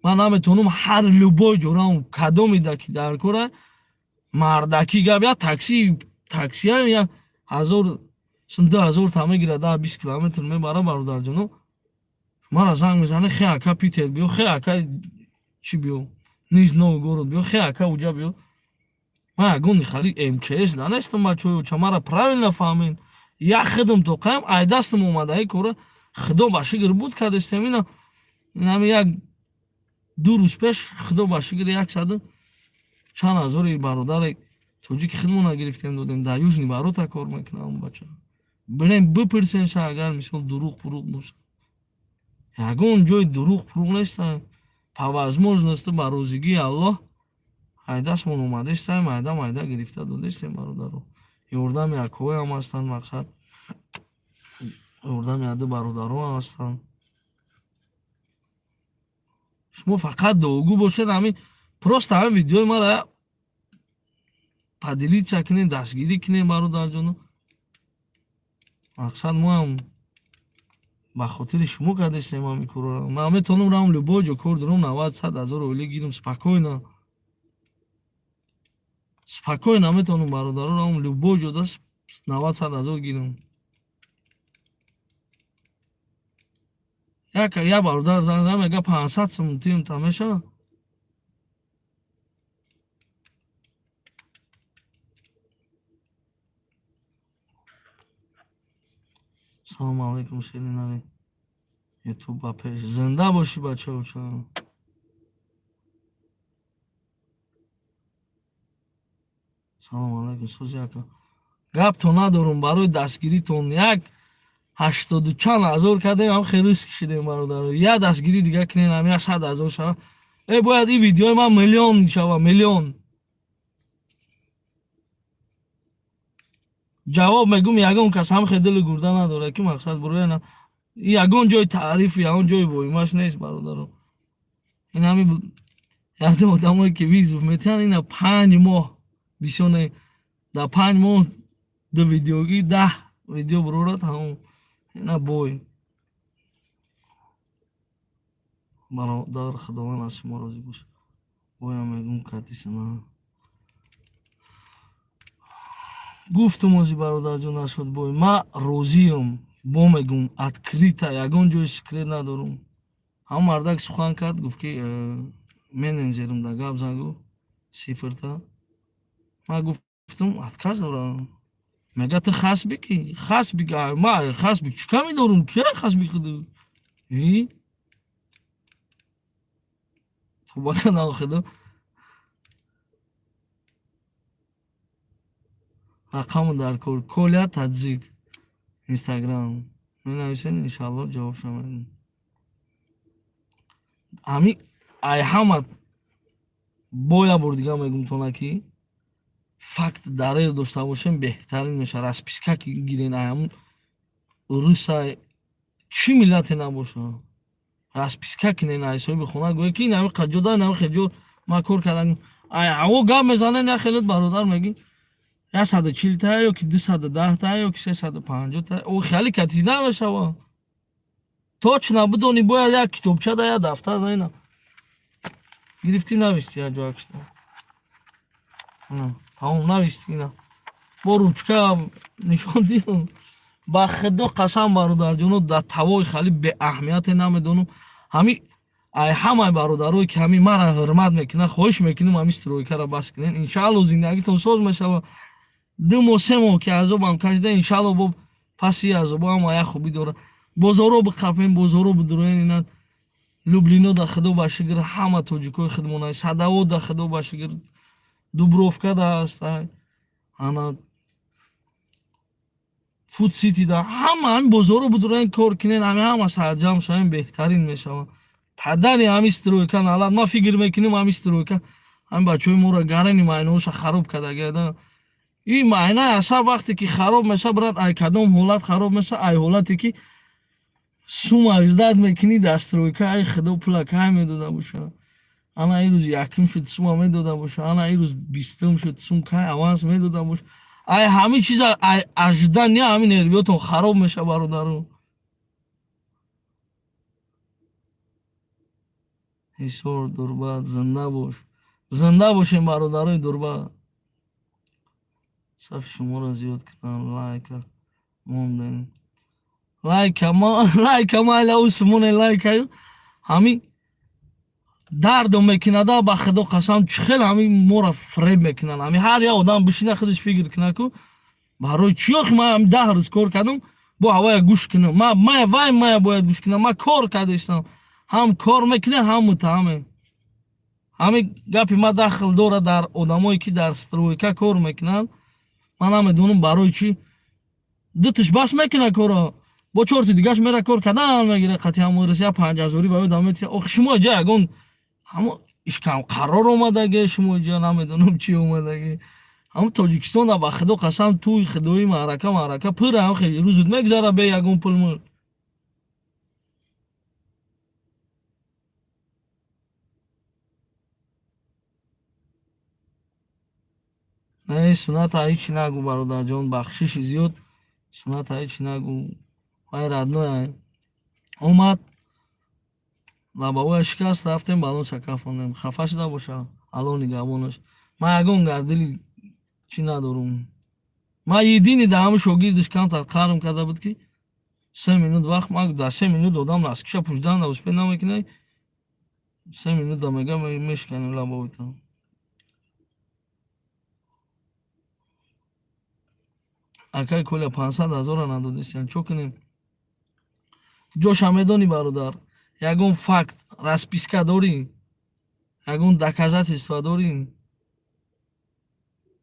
ман наметавонам ҳар любой ҷорам. Кадомеда ки дар кора, мардакӣ гап, як такси, таксия як ҳазор сум, 2000 та мегирад, 10-20 километр мебара, бародарҷоно. Мара занг мезане: хе, ака, Питер биё, хе, ака, чӣ биё, Нижний Новгород биё, хе, ака, уҷа биё. Ман ягон хали МЧС нанестам, бачаҳо, мара правильно фаҳмед. Як хидм тоқаям, ай дастам омадаи кора, худо ба шукр, буд кардестем. Ина инами як ду рӯз пеш, худо ба шукр, яксаду Чанд ҳазори бародари тоҷики худмона гирифтем додем, дар Южный ворота кор мекунад он бача. Бирем бипурсенша, агар мисол дурӯғ пурӯғ бошад. Ягон ҷои дурӯғ пурӯғ неста. По возможности, ба розигии Аллоҳ, айдасмон омадестаем, майда майда гирифта додестем, бародаро. Ёрдами акҳоям ҳастанд, мақсад, ёрдами ади бародароам ҳастанд. Шумо фақат дуогӯ бошед. Ҳамин просто ҳамин видеои мара поделиться кунед, дастгирӣ кунед, бародарҷоно. Мақсад, моам ба хотири шумо кардестем ҳамин корро. Ман метавонам равам любой ҷо кор дорам, 90-100 ҳазор оила гирам спокойно. Спокойно метавонам, бародаро, равам любой ҷода 90-100 ҳазор гирам. Як бародар занг зад, мега, 500 сум тим та мешавад? Салому алайкум, ширинави ютуб, ба пеш, зинда бошӣ, бачаоча. Салому алайкум, сӯзи ака, гапто надорум. Барои дастгиритон як ҳаштоду чанд ҳазор кардем, ҳам хеле риск шидем, бародаро. Як дастгирӣ дига кунем, ҳам 100 000 шава. Э, бояд ин видеои ман миллион шава, миллион. Ҷавоб мегум, ягон кас ҳам хел дили гурда надорад, ки мақсад буроя. Ягон ҷои таъриф, ягон ҷои воимаш нест, бародаро. Ин ҳами яде одамое ки вызов метиҳанд, ина 5 моҳ бисёр не, дар 5 моҳ ду видеогӣ, 10 видео бурорад, ҳамон ина бой. Бародар, Худованд аз шумо розӣ бошад. Боям мегум, катисана гуфтум ози, бародарҷон, нашуд бой. Ма розиам, бо мегум, открыто, ягон ҷои секрет надорум. Ҳамон мардак сухан кард, гуфт ки менеҷерам да гап зан, гуфт сифрта. Ман гуфтум, отказ дорам. Мега, ту хасби ки хасби, ма хасби чӣ ками дорум? Кия хасби худу тоба кардам худу. Рақаму дар кор, Коля Таджик, Инстаграм менависед, иншалло, ҷавобша медиҳам. Ҳами ай ҳама бо як бор дига мегум тона, ки факт дарер дошта бошем, беҳтарин мешавад. Расписка гирен, ай ҳамун русай, чӣ миллате набоша, расписка кинен, ай соҳиби хона гӯе, ки ин ҳами ҷода, ин ҳами ҷо ман кор кардам. Ай ҳаво гап мезанен, як хелет, бародар, мегӣ 140-та ё ки 210-та ё ки 350-та, о хеле кати намешава. Точно бидонӣ, бояд як китобча да, як дафтар да, ина гирифтӣ, нависти, як ҷо акшта тамом, нависти, ина бо ручка нишон диҳам. Ба худо қасам, бародарҷоно, дар тавои хали беаҳамияте намедонам. Ҳами ай ҳамаи бародарое ки ҳами мара ҳурмат мекунанд, хоҳиш мекунем, ҳами стройкара бас кунен. Иншаалло, зиндагитон соз мешавад. 2 моҳ, 3 моҳ ки азобам кашида, иншаалло, бо паси азобо ҳама як хубӣ дорад. Бозоро биқапем, бозоро бидуроен. Ина Люблино да, худо ба шукр, ҳама тоҷикои худмона, Садовод да, худо ба шукр, Дубровка да ҳастай, ана Фуд Сити да, ҳама ҳами бозоро бидуроен, кор кунен, ҳами ҳама сарҷамъ шавем, беҳтарин мешавад. Падари ҳами стройка налат. Ман фикр мекунем, ҳами стройка ҳами бачаҳои моро гарани майнаҳоша хароб кардагида. Ин майнаи асаб вақте ки хароб мешавад, брат, ай кадом ҳолат хароб мешавад? Ай ҳолате ки сума ждать мекунӣ дар стройка, ай худо, пула кай медода бошад? Ана ин рӯз якум шуд, сума медода бошад, ана ин рӯз бистум шуд, сум кай аванс медода бошад? Ай ҳамин чиза, ай ожидания, ҳамин нервиётон хароб мешавад, бародаро. Ҳисор, Дурбат, зинда бош, зинда бошем, бародарои Дурбат. Сафи шуморо зиёд кунам, лайка мондем, лайка лайка майла усмоне лайкаю. Ҳамин дардо мекунада, ба худо қасам, чӣ хел ҳамин моро фреб мекунанд. Ҳамин ҳар як одам бишина, худаш фикр кунад ку, барои чӣ охи ман ҳамин 10 рӯз кор кардам, бо ҳавая гӯш кунам? Мая вай мая бояд гӯш кунам. Ман кор кардаистам, ҳам кор мекунем, ҳам муттаҳамем. Ҳамин гапи ман дахл дорад дар одамое, ки дар стройка кор мекунанд. Ман намедонам, барои чӣ дуташ бас мекунад корро, бо чорти дигаш мера, кор кардан мегира, қати ҳамон Русия 5 ҳазорӣ ба ёдам метия. Охи, шумо иҷа ягон ҳамо ишкам қарор омадаге, шумо иҷа намедонам чӣ омадаге. Ҳамн Тоҷикистонда, ба худо қасам, тӯи худоӣ, маърака маърака пура, ҳам хеле рӯзут мегзара бе ягон пулмул. Не, Суната, ҳеҷ нагӯ, бародарҷон, бахшиши зиёд. Суната, ҳеҷ нагӯ, вай родной омад, лабавоя шикаст, рафтем, балонча кафондем. Хафа шуда боша, Алло нигаҳбонаш. Ман ягон гардили чӣ надорум. Ман едини да ҳамн шогирдиш камтар қарм карда буд, ки 3 минут вақт. Ман дар 3 минут одам носкиша пӯшидан успеть намекунай. 3 минут да мега мешиканем лабовитам. Акай Коля, 500 ҳазора надодистиян, чо кунем? Ҷоша медонӣ, бародар, ягон факт, расписка дорӣ, ягон доказательства дорӣ?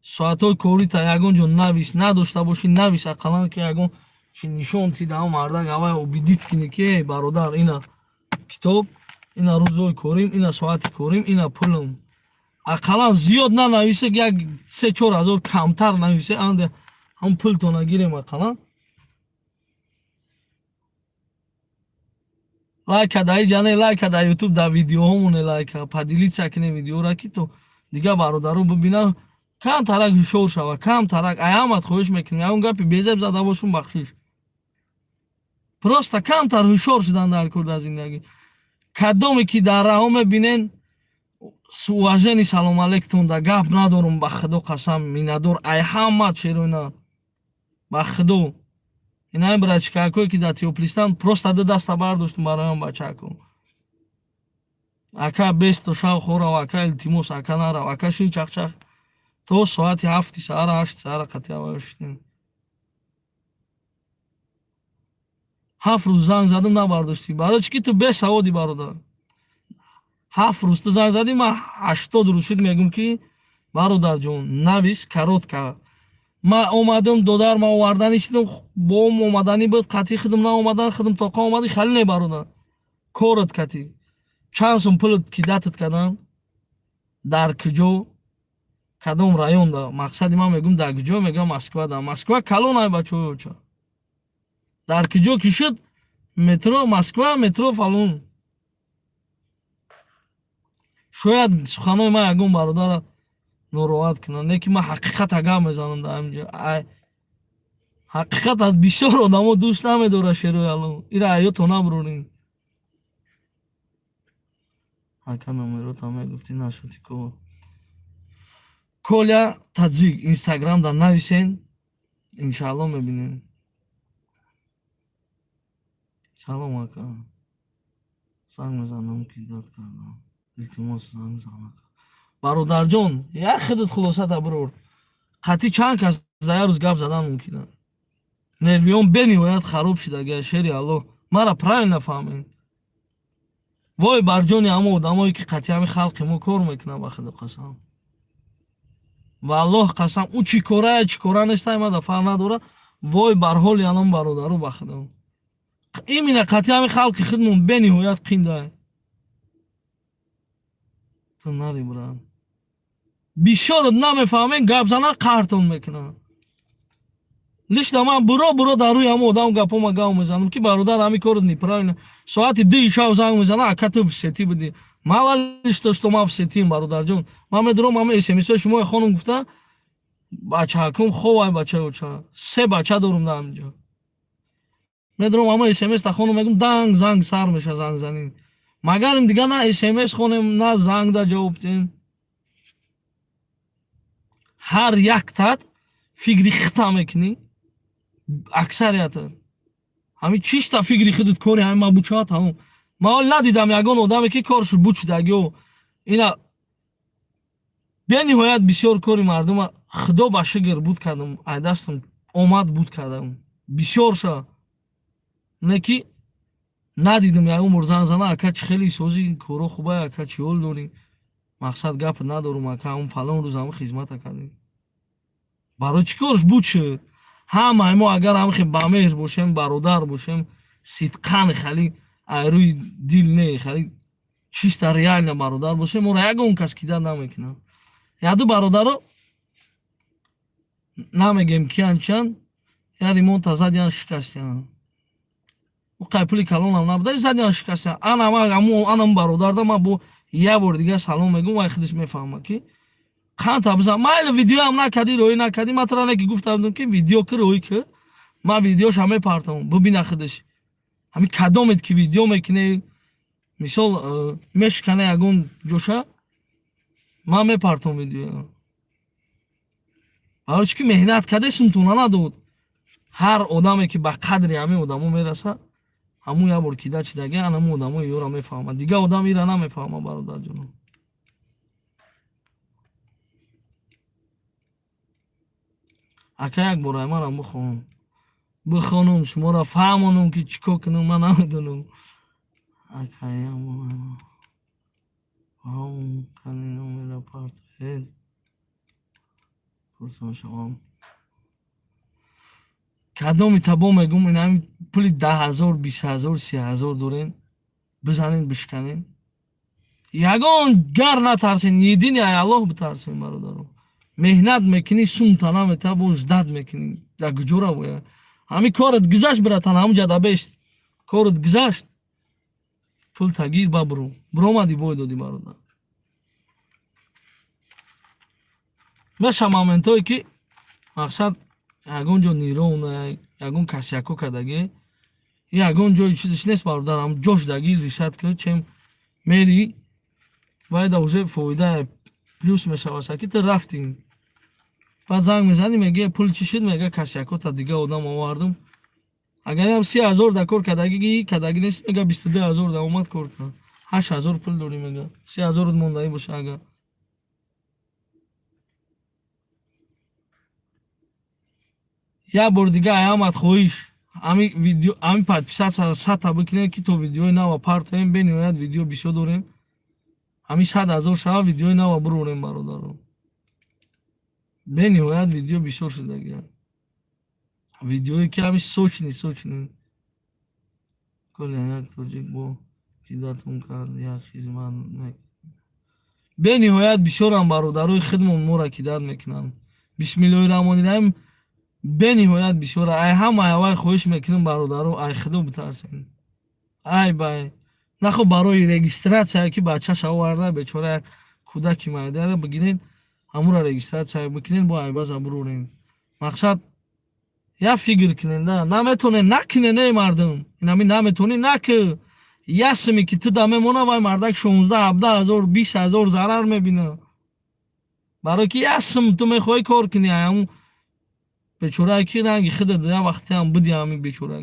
Соатҳои корита ягон ҷо навис, надошта бошӣ, навис ақаллан, ки ягон чи нишон тида, ҳам мардак авай убедить кунӣ, ки эй бародар, ина китоб, ина рӯзҳои корим, ина соати корим, ина пулам. Ақаллан зиёд нанависе, як 3-4 ҳазор камтар нависе, анде ҳам пултона гирем ақаллан. Лайка дар иҷа не, лайка дар Ютуб, дар видеоҳомоне, лайка поделиться кунем видеора, ки то дигар бародаро бибинанд, камтарак ҳушёр шава, камтарак. Ай ҳамат хоҳиш мекунем, ягон гапи безеб зада бошум, бахшиш. Просто камтар ҳушёр шудан дар кор дар зиндагӣ. Кадоме ки дар раҳо мебинен, с уважение, салом алейкум, да гап надорум, ба худо қасам, миннатдор ай ҳамат шероина, ба худо. Инаи братишкакое, ки дар Тёплый Стан, просто ду даста бардоштум бароям. Бачако, ака, бесто шав хӯрав, ака, илтимос, ака, нарав, ака, шин, чахчах, то соати 7-и саҳара, 8-и саҳара қатъи ҳавоё шидем. 7 рӯз занг задам, набардоштӣ. Барои чӣ ки ту бесаводӣ, бародар? 7 рӯз ту занг задӣ, ман 80 рӯз шуд мегӯм, ки бародарҷон, навис коротко. Ман омадам, додар, ман оварданӣ шудам, боом омаданӣ буд, қатъи худам наомадан, худам тоқа омадӣ. Хали не, бародар, корат катӣ чанд сум пулат кидатат кардам, дар куҷо, кадом районда? Мақсади ман мегӯм, дар куҷо, мегӯям Москвада. Москва калон ай, бачаҳо, дар куҷо ки шуд, метро Москва, метро фалон. Шояд суханои ман ягон бародара нороҳат кунанд, не ки ман ҳақиқата гап мезанам дар ҳаминҷо. Ҳақиқата бисёр одамо дӯст намедорад, шерои Алло, ира ҳаёто набурорем. Ака, номерота мегуфтӣ, нашуди ко. Коля Таджик, Инстаграмда нависен, иншаалло мебинем. Салом, ака, занг мезанам, ки дад кардам, илтимос, занг зан, ака. Бародарҷон, як худат хулосата бирор, қатъи чанд кас за як рӯз гап задан мумкин аст? Нервиём бениҳоят хароб шидага, шери Алло, мара правильно фаҳмед. Вой бар ҷони ҳама одамое, ки қатъи ҳами халқи мо кор мекунанд, ба худо қасам, ва Аллоҳ қасам, ӯ чӣ корая, чӣ кора нестай, мада фарқ надора. Вой бар ҳоли анон бародару, ба худо, именно қатъи ҳами халқи худмон бениҳоят қиндай. Ту нари, брат, бисёр намефаҳмем, гап занан қаҳртон мекунанд. Лично ман буро буро дар рӯи ҳама одам гапома гап мезанам, ки бародар, ҳами корот неправильно. Соати 2-и шав занг мезанам: ака, ту в сети будӣ. Мало ли что ман в сетиам, бародарҷон, ман медурам, ҳама смсҳои шумо хонум гуфта, бачаакум ховай, бачаоча, се бача дорум дар ҳаминҷо. Медурам, ҳама смс та хонум, мегум, данг занг сар меша, зангзанӣ. Магарим дига на смс хонем, на занг да ҷавоб диҳем. Ҳар яктат фикри хита мекунӣ, аксарията ҳамин чиста фикри худат, кори ҳамин ма бучава, тамом. Ман ҳол надидам ягон одаме, ки корш бучидагио. Ина бениҳоят бисёр кори мардума, худо ба шукр, буд кардам, ай дастам омад, буд кардам бисёрша. Не ки надидам ягон бор занг зана: ака, чӣ хеле сози, коро хубай, ака, чӣ ҳол дорӣ? Мақсад гап надорум, ака, ҳамун фалон рӯз ҳамун хизмата кардем. Барои чӣ корш буд шуд? Ҳамаи мо агар ҳамхе ба меҳр бошем, бародар бошем, сидқан хали айрӯи дил не, хали чисто реально бародар бошем, моро ягон кас кидать намекунад. Яду бародаро намегем киян чиян, я ремонта задиян, шикастиян. Ӯ қай пули калонам набуда, задиян, шикастиян. Ана ма анам бародарда ма бо як бори дига салом мегӯм, вай худаш мефаҳмад, ки қанта бизан. Майли, видеоам накардӣ, роӣ накардӣ, ма тара не ки гуфта будам, ки видео ки, роӣ ки, ман видеоша мепартам, бубина худаш. Ҳами кадомед ки видео мекунӣ, мисол, мешикана ягон ҷоша, ман мепартам видео. Барои чӣ ки меҳнат карде, сумтона надод. Ҳар одаме ки ба қадри ҳамин одамо мераса, ҳамун як бор кидать шидаги, анамун одамо ёра мефаҳмад. Дигар одам ира намефаҳмад, бародарҷоно. Ака, як бор аймарам бихон. Бихонум, шуморо фаҳмонум, ки чӣ кор кунам, ман намедонам. Ака, кани номера партоед, пурсон шавам. Кадоми табо мегум, инами пули 10 000, 20 000, 30 000 дорен, бизанен, бишканен. Ягон гар натарсен, единый ай Аллоҳ битарсен, бародаро. Меҳнат мекунӣ, сумта намета, бо ждать мекунӣ. Дар куҷора бояд? Ҳамин корат гузашт, братан, ҳамун ҷа дабешт. Корат гузашт. Пул тагир, ба буру. Буромадӣ, бой додӣ, бародар. Меша моментое ки мақсад ягон ҷо нерона, ягон косяко кардагӣ, ягон ҷои чизиш нест, бародар, ҳам ҷош дагир решать ки чем мери вайда уже фоида плюс мешавад, ки ту рафтӣ. Баъд занг мезанӣ, мегӯя, пул чӣ шуд? Мега, косякота дига одам овардум. Агар ям 30 000 да кор кардагӣ кардагӣ нест, мега, 22 000 да омад, кор кард. 8000 пул дорӣ, мега. 30 000 мондаӣ боша агар. Як бори дига ай хоҳиш, ҳами видео, ҳами подписаться садта бикунед, ки то видеои нава партоем. Бениҳоят видео бисёр дорем. Ҳами 100 000 шава, видеои нава бурорем, бародаро. Бениҳоят видео бисёр шудагия. Видеое ки ҳами сочный, сочный. Коля, як тоҷик бо кидатон кард, як хизмат. Бениҳоят бисёрам бародарои худмон моро кидать мекунанд. Бисмиллоҳи раҳмони раҳим, бениҳоят бисёра. Ай ҳама аввал хоҳиш мекунам, бародаро, ай худо битарсен. Ай бай нахо барои регистрация ки бачаша оварда, бечора кӯдаки майдара бигирен, ҳамура регистрация бикунен, бо айбаза бурорен. Мақсад, як фикр кунен да, наметонен, накунен, эй мардум. Инами наметонӣ, наки. Ясме ки ту да мемона, вай мардак 16, 17 000, 20 000 зарар мебина. Барои ки ясм ту мехоҳӣ кор кунӣ, ҳамун бечорае ки ранги худат як вақтеам буди, ҳамин бечора.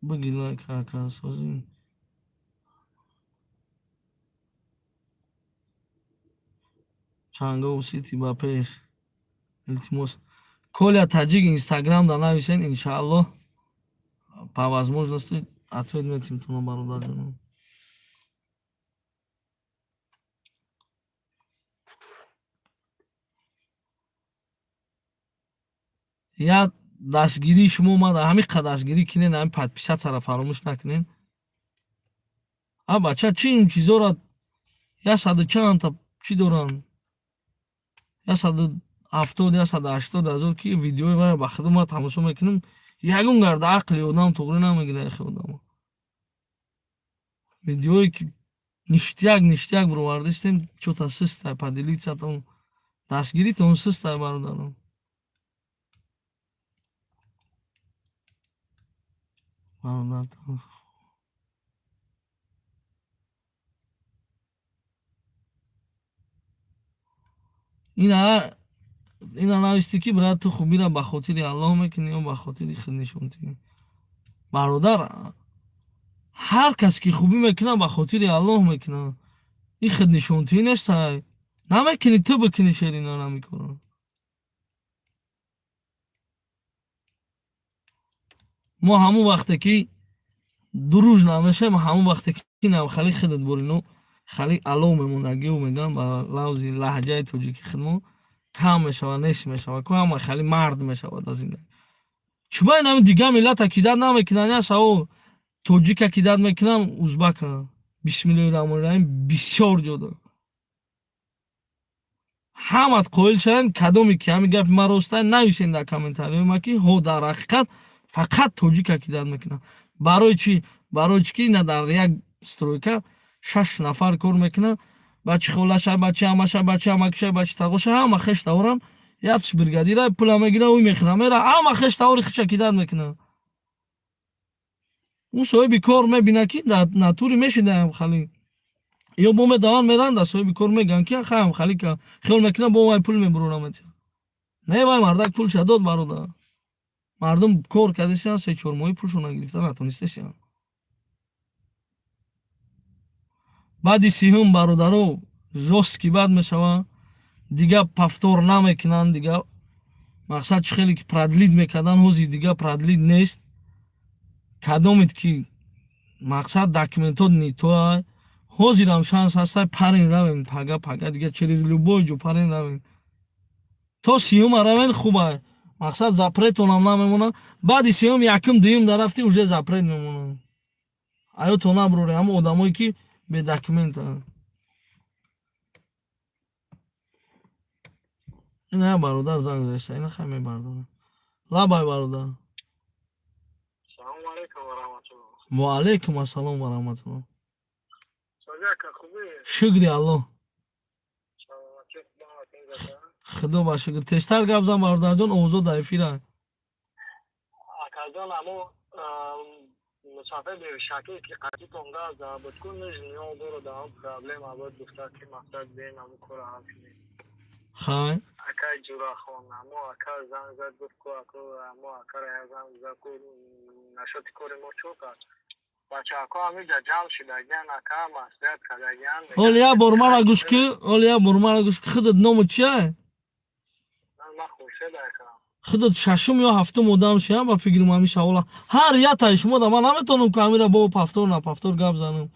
Биги лайк, ака, созӣ. Чангов Сити ба пеш. Илтимос. Коля Таҷик Инстаграм да нависен, иншааллоҳ, по возможности ответ метим туно, бародарҷонам. Як дастгирии шумо омада, ҳамин қадр дастгирӣ кунен, ҳамин подписаться фаромӯш накунен. А бача, чӣ ин чизоро яксаду чандта чӣ доранд? 170, 180 000 ки видеои вая ба худо ман тамошо мекунам, ягон гарда ақли одам туғрӣ намегирад яхе одамо. Видеое ки ништяк, ништяк бировардистем, чё-то систай, поделиться-тон, дастгиритон систай, бародарон. Бародартон ина нависти, ки брат, ту хубира ба хотири Аллоҳ мекунӣ ё ба хотири худнишонтӣ? Бародар, ҳар кас ки хубӣ мекунад, ба хотири Аллоҳ мекунад. Ин худнишонтӣ нестай. Намекунӣ, ту бикунӣ, шерина намекунад. Мо ҳамон вақте ки Дружно мешавем ҳамон вақте ки навхали худат борину хали алов мемондагиу мегӯям ба лавзи лаҳҷаи тоҷики худмо кам мешавад, нест мешавад, ку ҳама хали мард мешавад аз зиндагӣ. Чуба инами дигар миллата кидать намекунанд, я савол, тоҷика кидать мекунанд, узбака. Бисмиллоҳи раҳмони раҳим, бисёр ҷо дорад. Ҳамат қоил шаванд, кадоме ки ҳамин гапи ман ростае, нависен дар комментариҳои ман, ки ҳо, дар ҳақиқат фақат тоҷика кидать мекунанд. Барои чӣ? Барои чӣ ки ина дар як стройка шаш нафар кор мекунанд, бачи холаша, бачи амаша, бачи амакиша, бачи тағоша, ҳама хеш таворанд. Якш бригадира пула мегира, ӯ мехӯра, мера, ҳама хеш тавори хича кидать мекунанд. Ӯ соҳиби кор мебинад, ки дар натуре мешидаям хали ё бо медаванд, меранд, дар соҳиби кор мегӯянд, ки хаям хали хиёл мекунад, бо вай пул мебурора метиҳад. Не, вай мардак пулша дод, бародар. Мардум кор кардесиянд, 3-4 моҳи пулшона гирифта натонистесиянд. Баъди сиҳум, бародаро, жёсткий бад мешаванд, дигар повтор намекунанд, дигар мақсад чӣ хеле ки продлить мекарданд, ҳозир дигар продлить нест. Кадомед ки мақсад документот нитоа, ҳозирам шанс ҳастай, парен равен, пага пага дигар через любой ҷо парен равен. То сиюма равен, хубай, мақсад запретонам намемонад. Баъди сиюм, якум, дуюм дар рафти, уже запрет мемонад. Аёто набуроре, ҳамо одамое ки бе документанд. Ина бародар занг заиста, ина хай мебардорам. Лабай, бародар. Салому алейкум ва раҳматуллоҳ. Ва алейкум ассалом ва раҳматуллоҳ. Сози ака, хубӣ? Шукри Аллоҳ. Саломатӣ, худо ҳофиз. Худо ба шукр. Тезтар гап зан, бародарҷон, овозо дар эфира. Акаҷон, амо мусафири шакӣ ки қатитон гап зада буд ку, нижниё дору, дар он проблема буд, гуфта ки мақсад бен аму кора ҳал кунем. Хай. Акай Ҷурахон, амо ака занг зад, гуфт ку аку амо акара як занг зад ку, нашоти кори мо чӯ кард. Бачаҳако ҳамиҷа ҷамъ шидагиян, ака, маслиҳат кардагиян. Ҳоли як бор мара гӯш ки, ҳоли як бор мара гӯш ки, худат ному чия? Ман Хуршед, ака. Худат шашум ё ҳафтум одам шиям, ба фикрам, ҳамин савола ҳар яктаи шумо да ман наметавонам ку ҳамира бо повтор на повтор гап занам.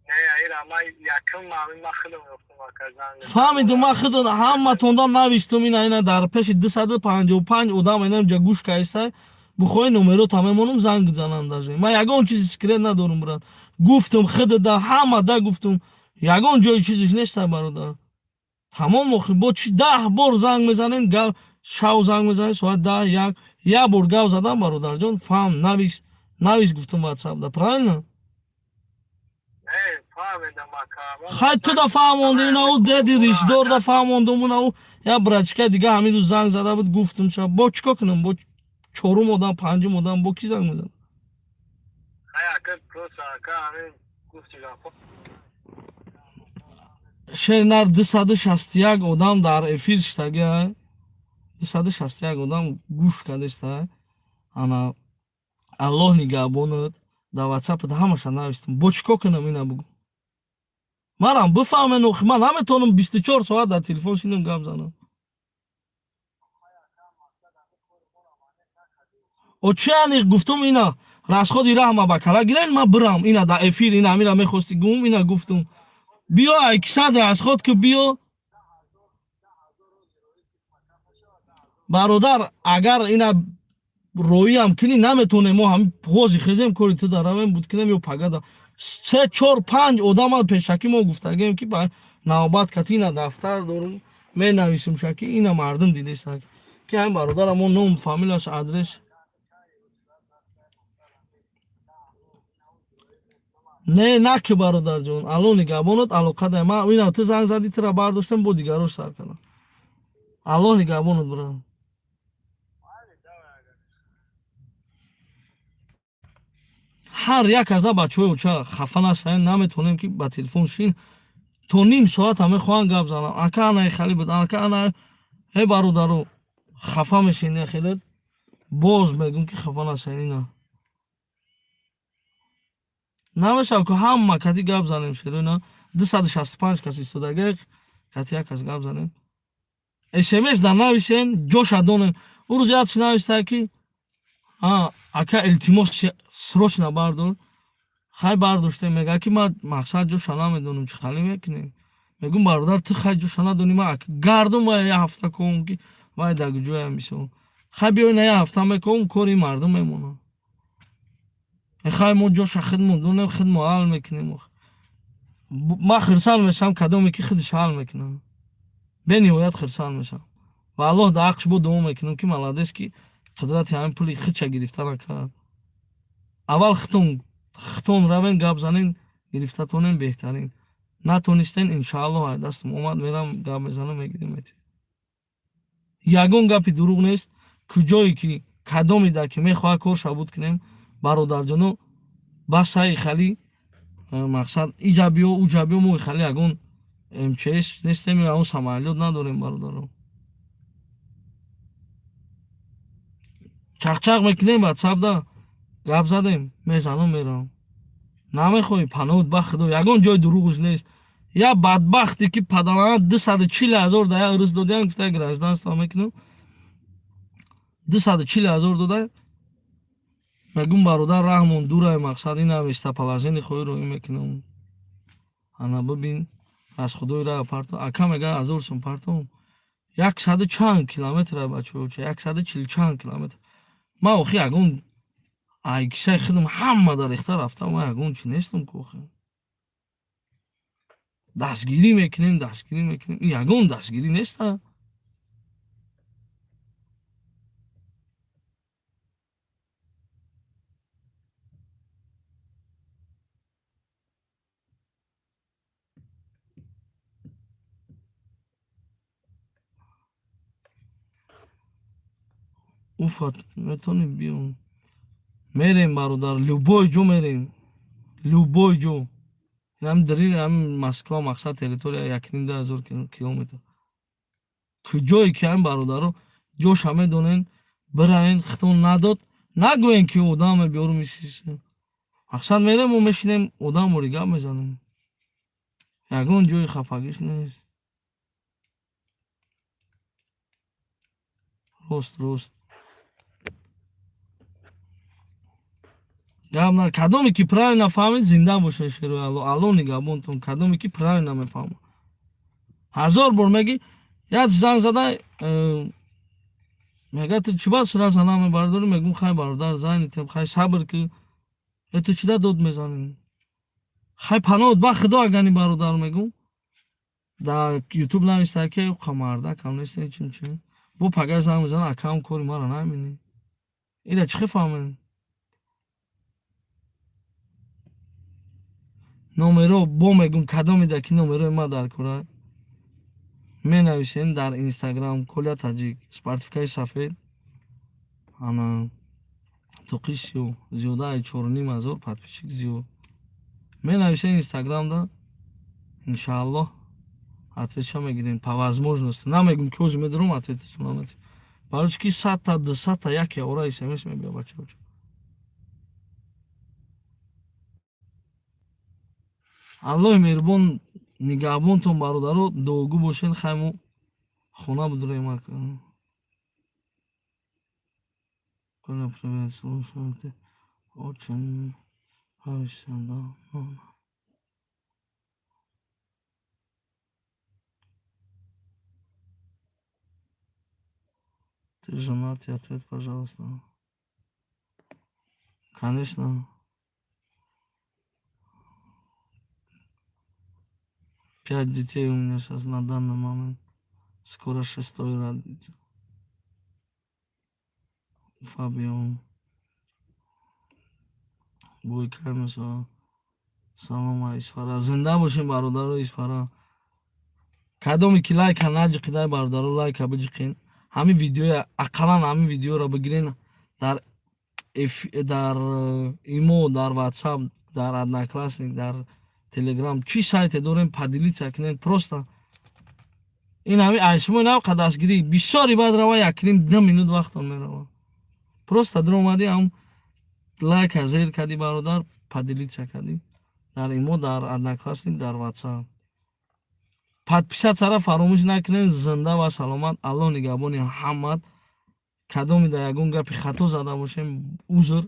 Не, аира ман якум ҳамин ман худам ёфтум, ака, занг. Фаҳмидум, ман худат ҳаматонда навистум, ина дар пеши 255 одам ина ҷа гӯш кайстай, бихоҳӣ номерота мемонам, занг занам. Даже ман ягон чизи секрет надорум, брат. Гуфтум, худада ҳама да гуфтум, ягон ҷои чизиш нестай, бародар, тамом. Охи бо чи 10 бор занг мезанем, шав занг мезанем, соат 10, 1, як бор гап задам, бародарҷон, фаҳм, навис, навис, гуфтум ватсап да, правильно? Не, фаҳмидам, ака. Хай, ту да фаҳмондӣ, ина ӯ деди ришдор да фаҳмондум, ина ӯ як братчика дига ҳамин рӯз занг зада буд, гуфтум ша. Бо чӣ кор кунам? Бо чорум одам, панҷум одам бо кӣ занг мезанам? Хай, ака, просто ака, ҳамин гуфти гапҳо. Шернар, 261 одам дар эфир шитага, 261 одам гӯш кардеста. Ана, Аллоҳ нигаҳбонат, дар ватсапат ҳамаша навистам. Бо чӣ кор кунам, ина бугӯ, марам бифаҳмен. Охи ман наметавонам 24 соат дар телефон шинам, гап занам. О, чи аниқ гуфтум, ина расходи раҳма ба кала гирен, ман бирам, ина дар эфир, ина ҳамира мехости гум, ина гуфтум, биё айкисад расход ки, биё, бародар. Агар ина роиам кунӣ, наметавонем мо ҳами ҳози хезем, кори ту дар равем буд кунем ё пагада. Се, чор, панҷ одама пешакӣ мо гуфтагем, ки ба навбат кати, ина дафтар дорум, менависем шаки, ина мардум дидеста, ки ҳамин бародара мо ном, фамилияш, адрес. Не, наки, бародарҷон, алло нигаҳбонат, алоқадай ман, ина ту занг задӣ, тура бардоштам, бо дигарош сар кардам. Аллоҳ нигаҳбонат, брат. Ҳар як аза бачаҳои оча хафа нашавем, наметавонем ки ба телефон шин, то ним соата мехоҳанд гап занам. Ака, анаи хали буд, ака, ана э, бародаро, хафа мешин хелет, боз мегӯм ки хафа нашавем. Ина намешавад ку ҳама кати гап занем, шеро, ина 265 кас истодага, кати як кас гап занем. СМС да нависен, ҷоша донем. Ӯ рӯз як чи нависта, ки ака, илтимос, Срочно бардор. Хай, бардоштем. Мега ки ман мақсад ҷоша намедонам, чӣ хеле мекунем? Мегум, бародар, ту хай ҷоша надонӣ, ман гардум вай як ҳафта ком ки вай дар ҷоям мисол. Хай, биё, ина як ҳафта меком, кори мардум мемонад. Хай, мо ҷоша худмон донем, худмо ҳал мекунем. Ман хирсанд мешавам, кадоме ки худаш ҳал мекунад, бениҳоят хирсанд мешавам ва Аллоҳ дар ҳаққш бо дуо мекунам, ки молодец, ки қудрати ҳамин пули худша гирифта накард. Аввал худтон равен, гап занен, гирифтатонен, беҳтарин. Натонистен, иншааллоҳ, ай дастам омад, мерам, гап мезанам, мегирем. Ягон гапи дурӯғ нест. Куҷое ки кадомида ки мехоҳад кор шабуд кунем, бародарҷоно, басаи хали мақсад иҷа биё, уҷа биё. Мо хали ягон МЧС нестем, ягон самолёт надорем, бародаро. Чақчақ мекунем, ватсапда гап задем, мезанам, меравам. Намехоҳӣ, паноҳат ба Худо, ягон ҷои дурӯғш нест. Як бадбахте ки падарана 240 000 да як рӯз додиям, гуфта гражданство мекунам, 240 000 дода. Мегум, бародар, раҳмон дурай, мақсад ина местоположение хоҳӣ, роҳӣ мекунам, ана бибин, аз худои раҳ парто. Ака мега, 1000 сум партом. 100 чанд километр, бачаоча, 140 чанд километр. Ман охи ягон ай кисаи худам ҳама дар рехта рафтам, ман ягон чи нестам ку. Охи дастгирӣ мекунем, дастгирӣ мекунем, ин ягон дастгирӣ неста. Уфа метавонем биём, мерем, бародар, любой ҷо мерем, любой ҷо. Ҳам дари ҳам Москва, мақсад территория 1,5 ду ҳазор километр. Куҷое ки ҳам бародаро ҷоша медонен, бираен. Хитон надод, нагӯен ки одаме биёрум. Мақсад мерем, мо мешинем, одамори гап мезанем, ягон ҷои хафагиш нест. Рост, рост гап на. Кадоме ки правильно фаҳмид, зинда бошед, шерои Алло, Алло нигаҳбонтон. Кадоме ки правильно мефаҳмад, ҳазор бор меги. Як занг зада мега, ту чӣ ба сразу намебардорӣ? Мегум, хай, бародар, занитем, хай, сабр ки. Э, ту чида дод мезанӣ? Хай, паноҳат ба Худо, агани бародар, мегум, дар Ютуб нависта ки мардакам нестен, чим чим. Бо пага занг мезана, акам, кори мара намебинӣ. Ира чӣ хел фаҳмем? Номеро бо мегум, кадомида ки номерои ма дар кора, менависен дар Инстаграм: Коля Таҷик, спортивкаи сафед, ана тоқи сиёҳ, зиёда ай 4500 подписчик зиёд. Менависен Инстаграмда, иншааллоҳ, ответша мегирем по возможности. Намегум ки ҳозир медорам, ответатон наметем, барои чи ки 100-та, 200-та яке ора смс мебиёд, бачаочо. Аллоҳи меҳрубон нигаҳбонтон, бародаро, дуогӯ бошед. Хай, мо хона будурем. Коля, привет, слушай, ты очень нравишься, да? Ну, ты женат? Ответ, пожалуйста. Конечно. Пять детей у меня сейчас на данный момент. Скоро шестой родится. Фабио. Бойкай мешава. Салом, Исфара. Зинда бошем, бародаро, Исфара. Кадоме ки лайка наҷиқидай, бародаро, лайка биҷиқин. Ҳамин видеоя, ақаллан ҳамин видеоро бигирен, дар имо, дар Ватсап, дар Одноклассник, дар Телеграм, чӣ сайте дорем, поделиться кунед. Просто ин ҳами ай шумо инавқа дастгирӣ бисёри баъд рава, 1,5-2 минут вақтон мерава. Просто даромадӣ, ҳам лайка зер кардӣ, бародар, поделиться кардӣ дар имо, дар Одноклассник, дар Ватсап. Подписаться ра фаромӯш накунед. Зинда ва саломат, Аллоҳ нигаҳбони ҳамат. Кадоми дар ягон гапи хато зада бошем, узр.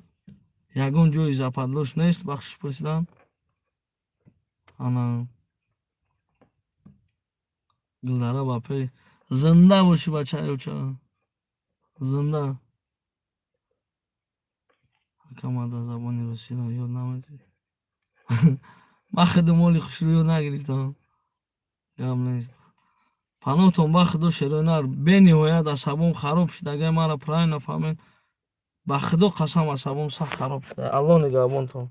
Ягон ҷои западлош нест бахшиш пурсидан. Ана Гулдара ба пеш, зинда бошӣ, бачаёча, зинда. Акамада забони русиро ёд наметӣ. Ман худи моли хушрӯ ёд нагирифтам. Гап нест. Паноҳтон ба Худо, шерои нар. Бениҳоят асабом хароб шуд. Агар маро правильно фаҳмед, ба Худо қасам, асабом сахт хароб шуда. Аллоҳ нигаҳбонтон.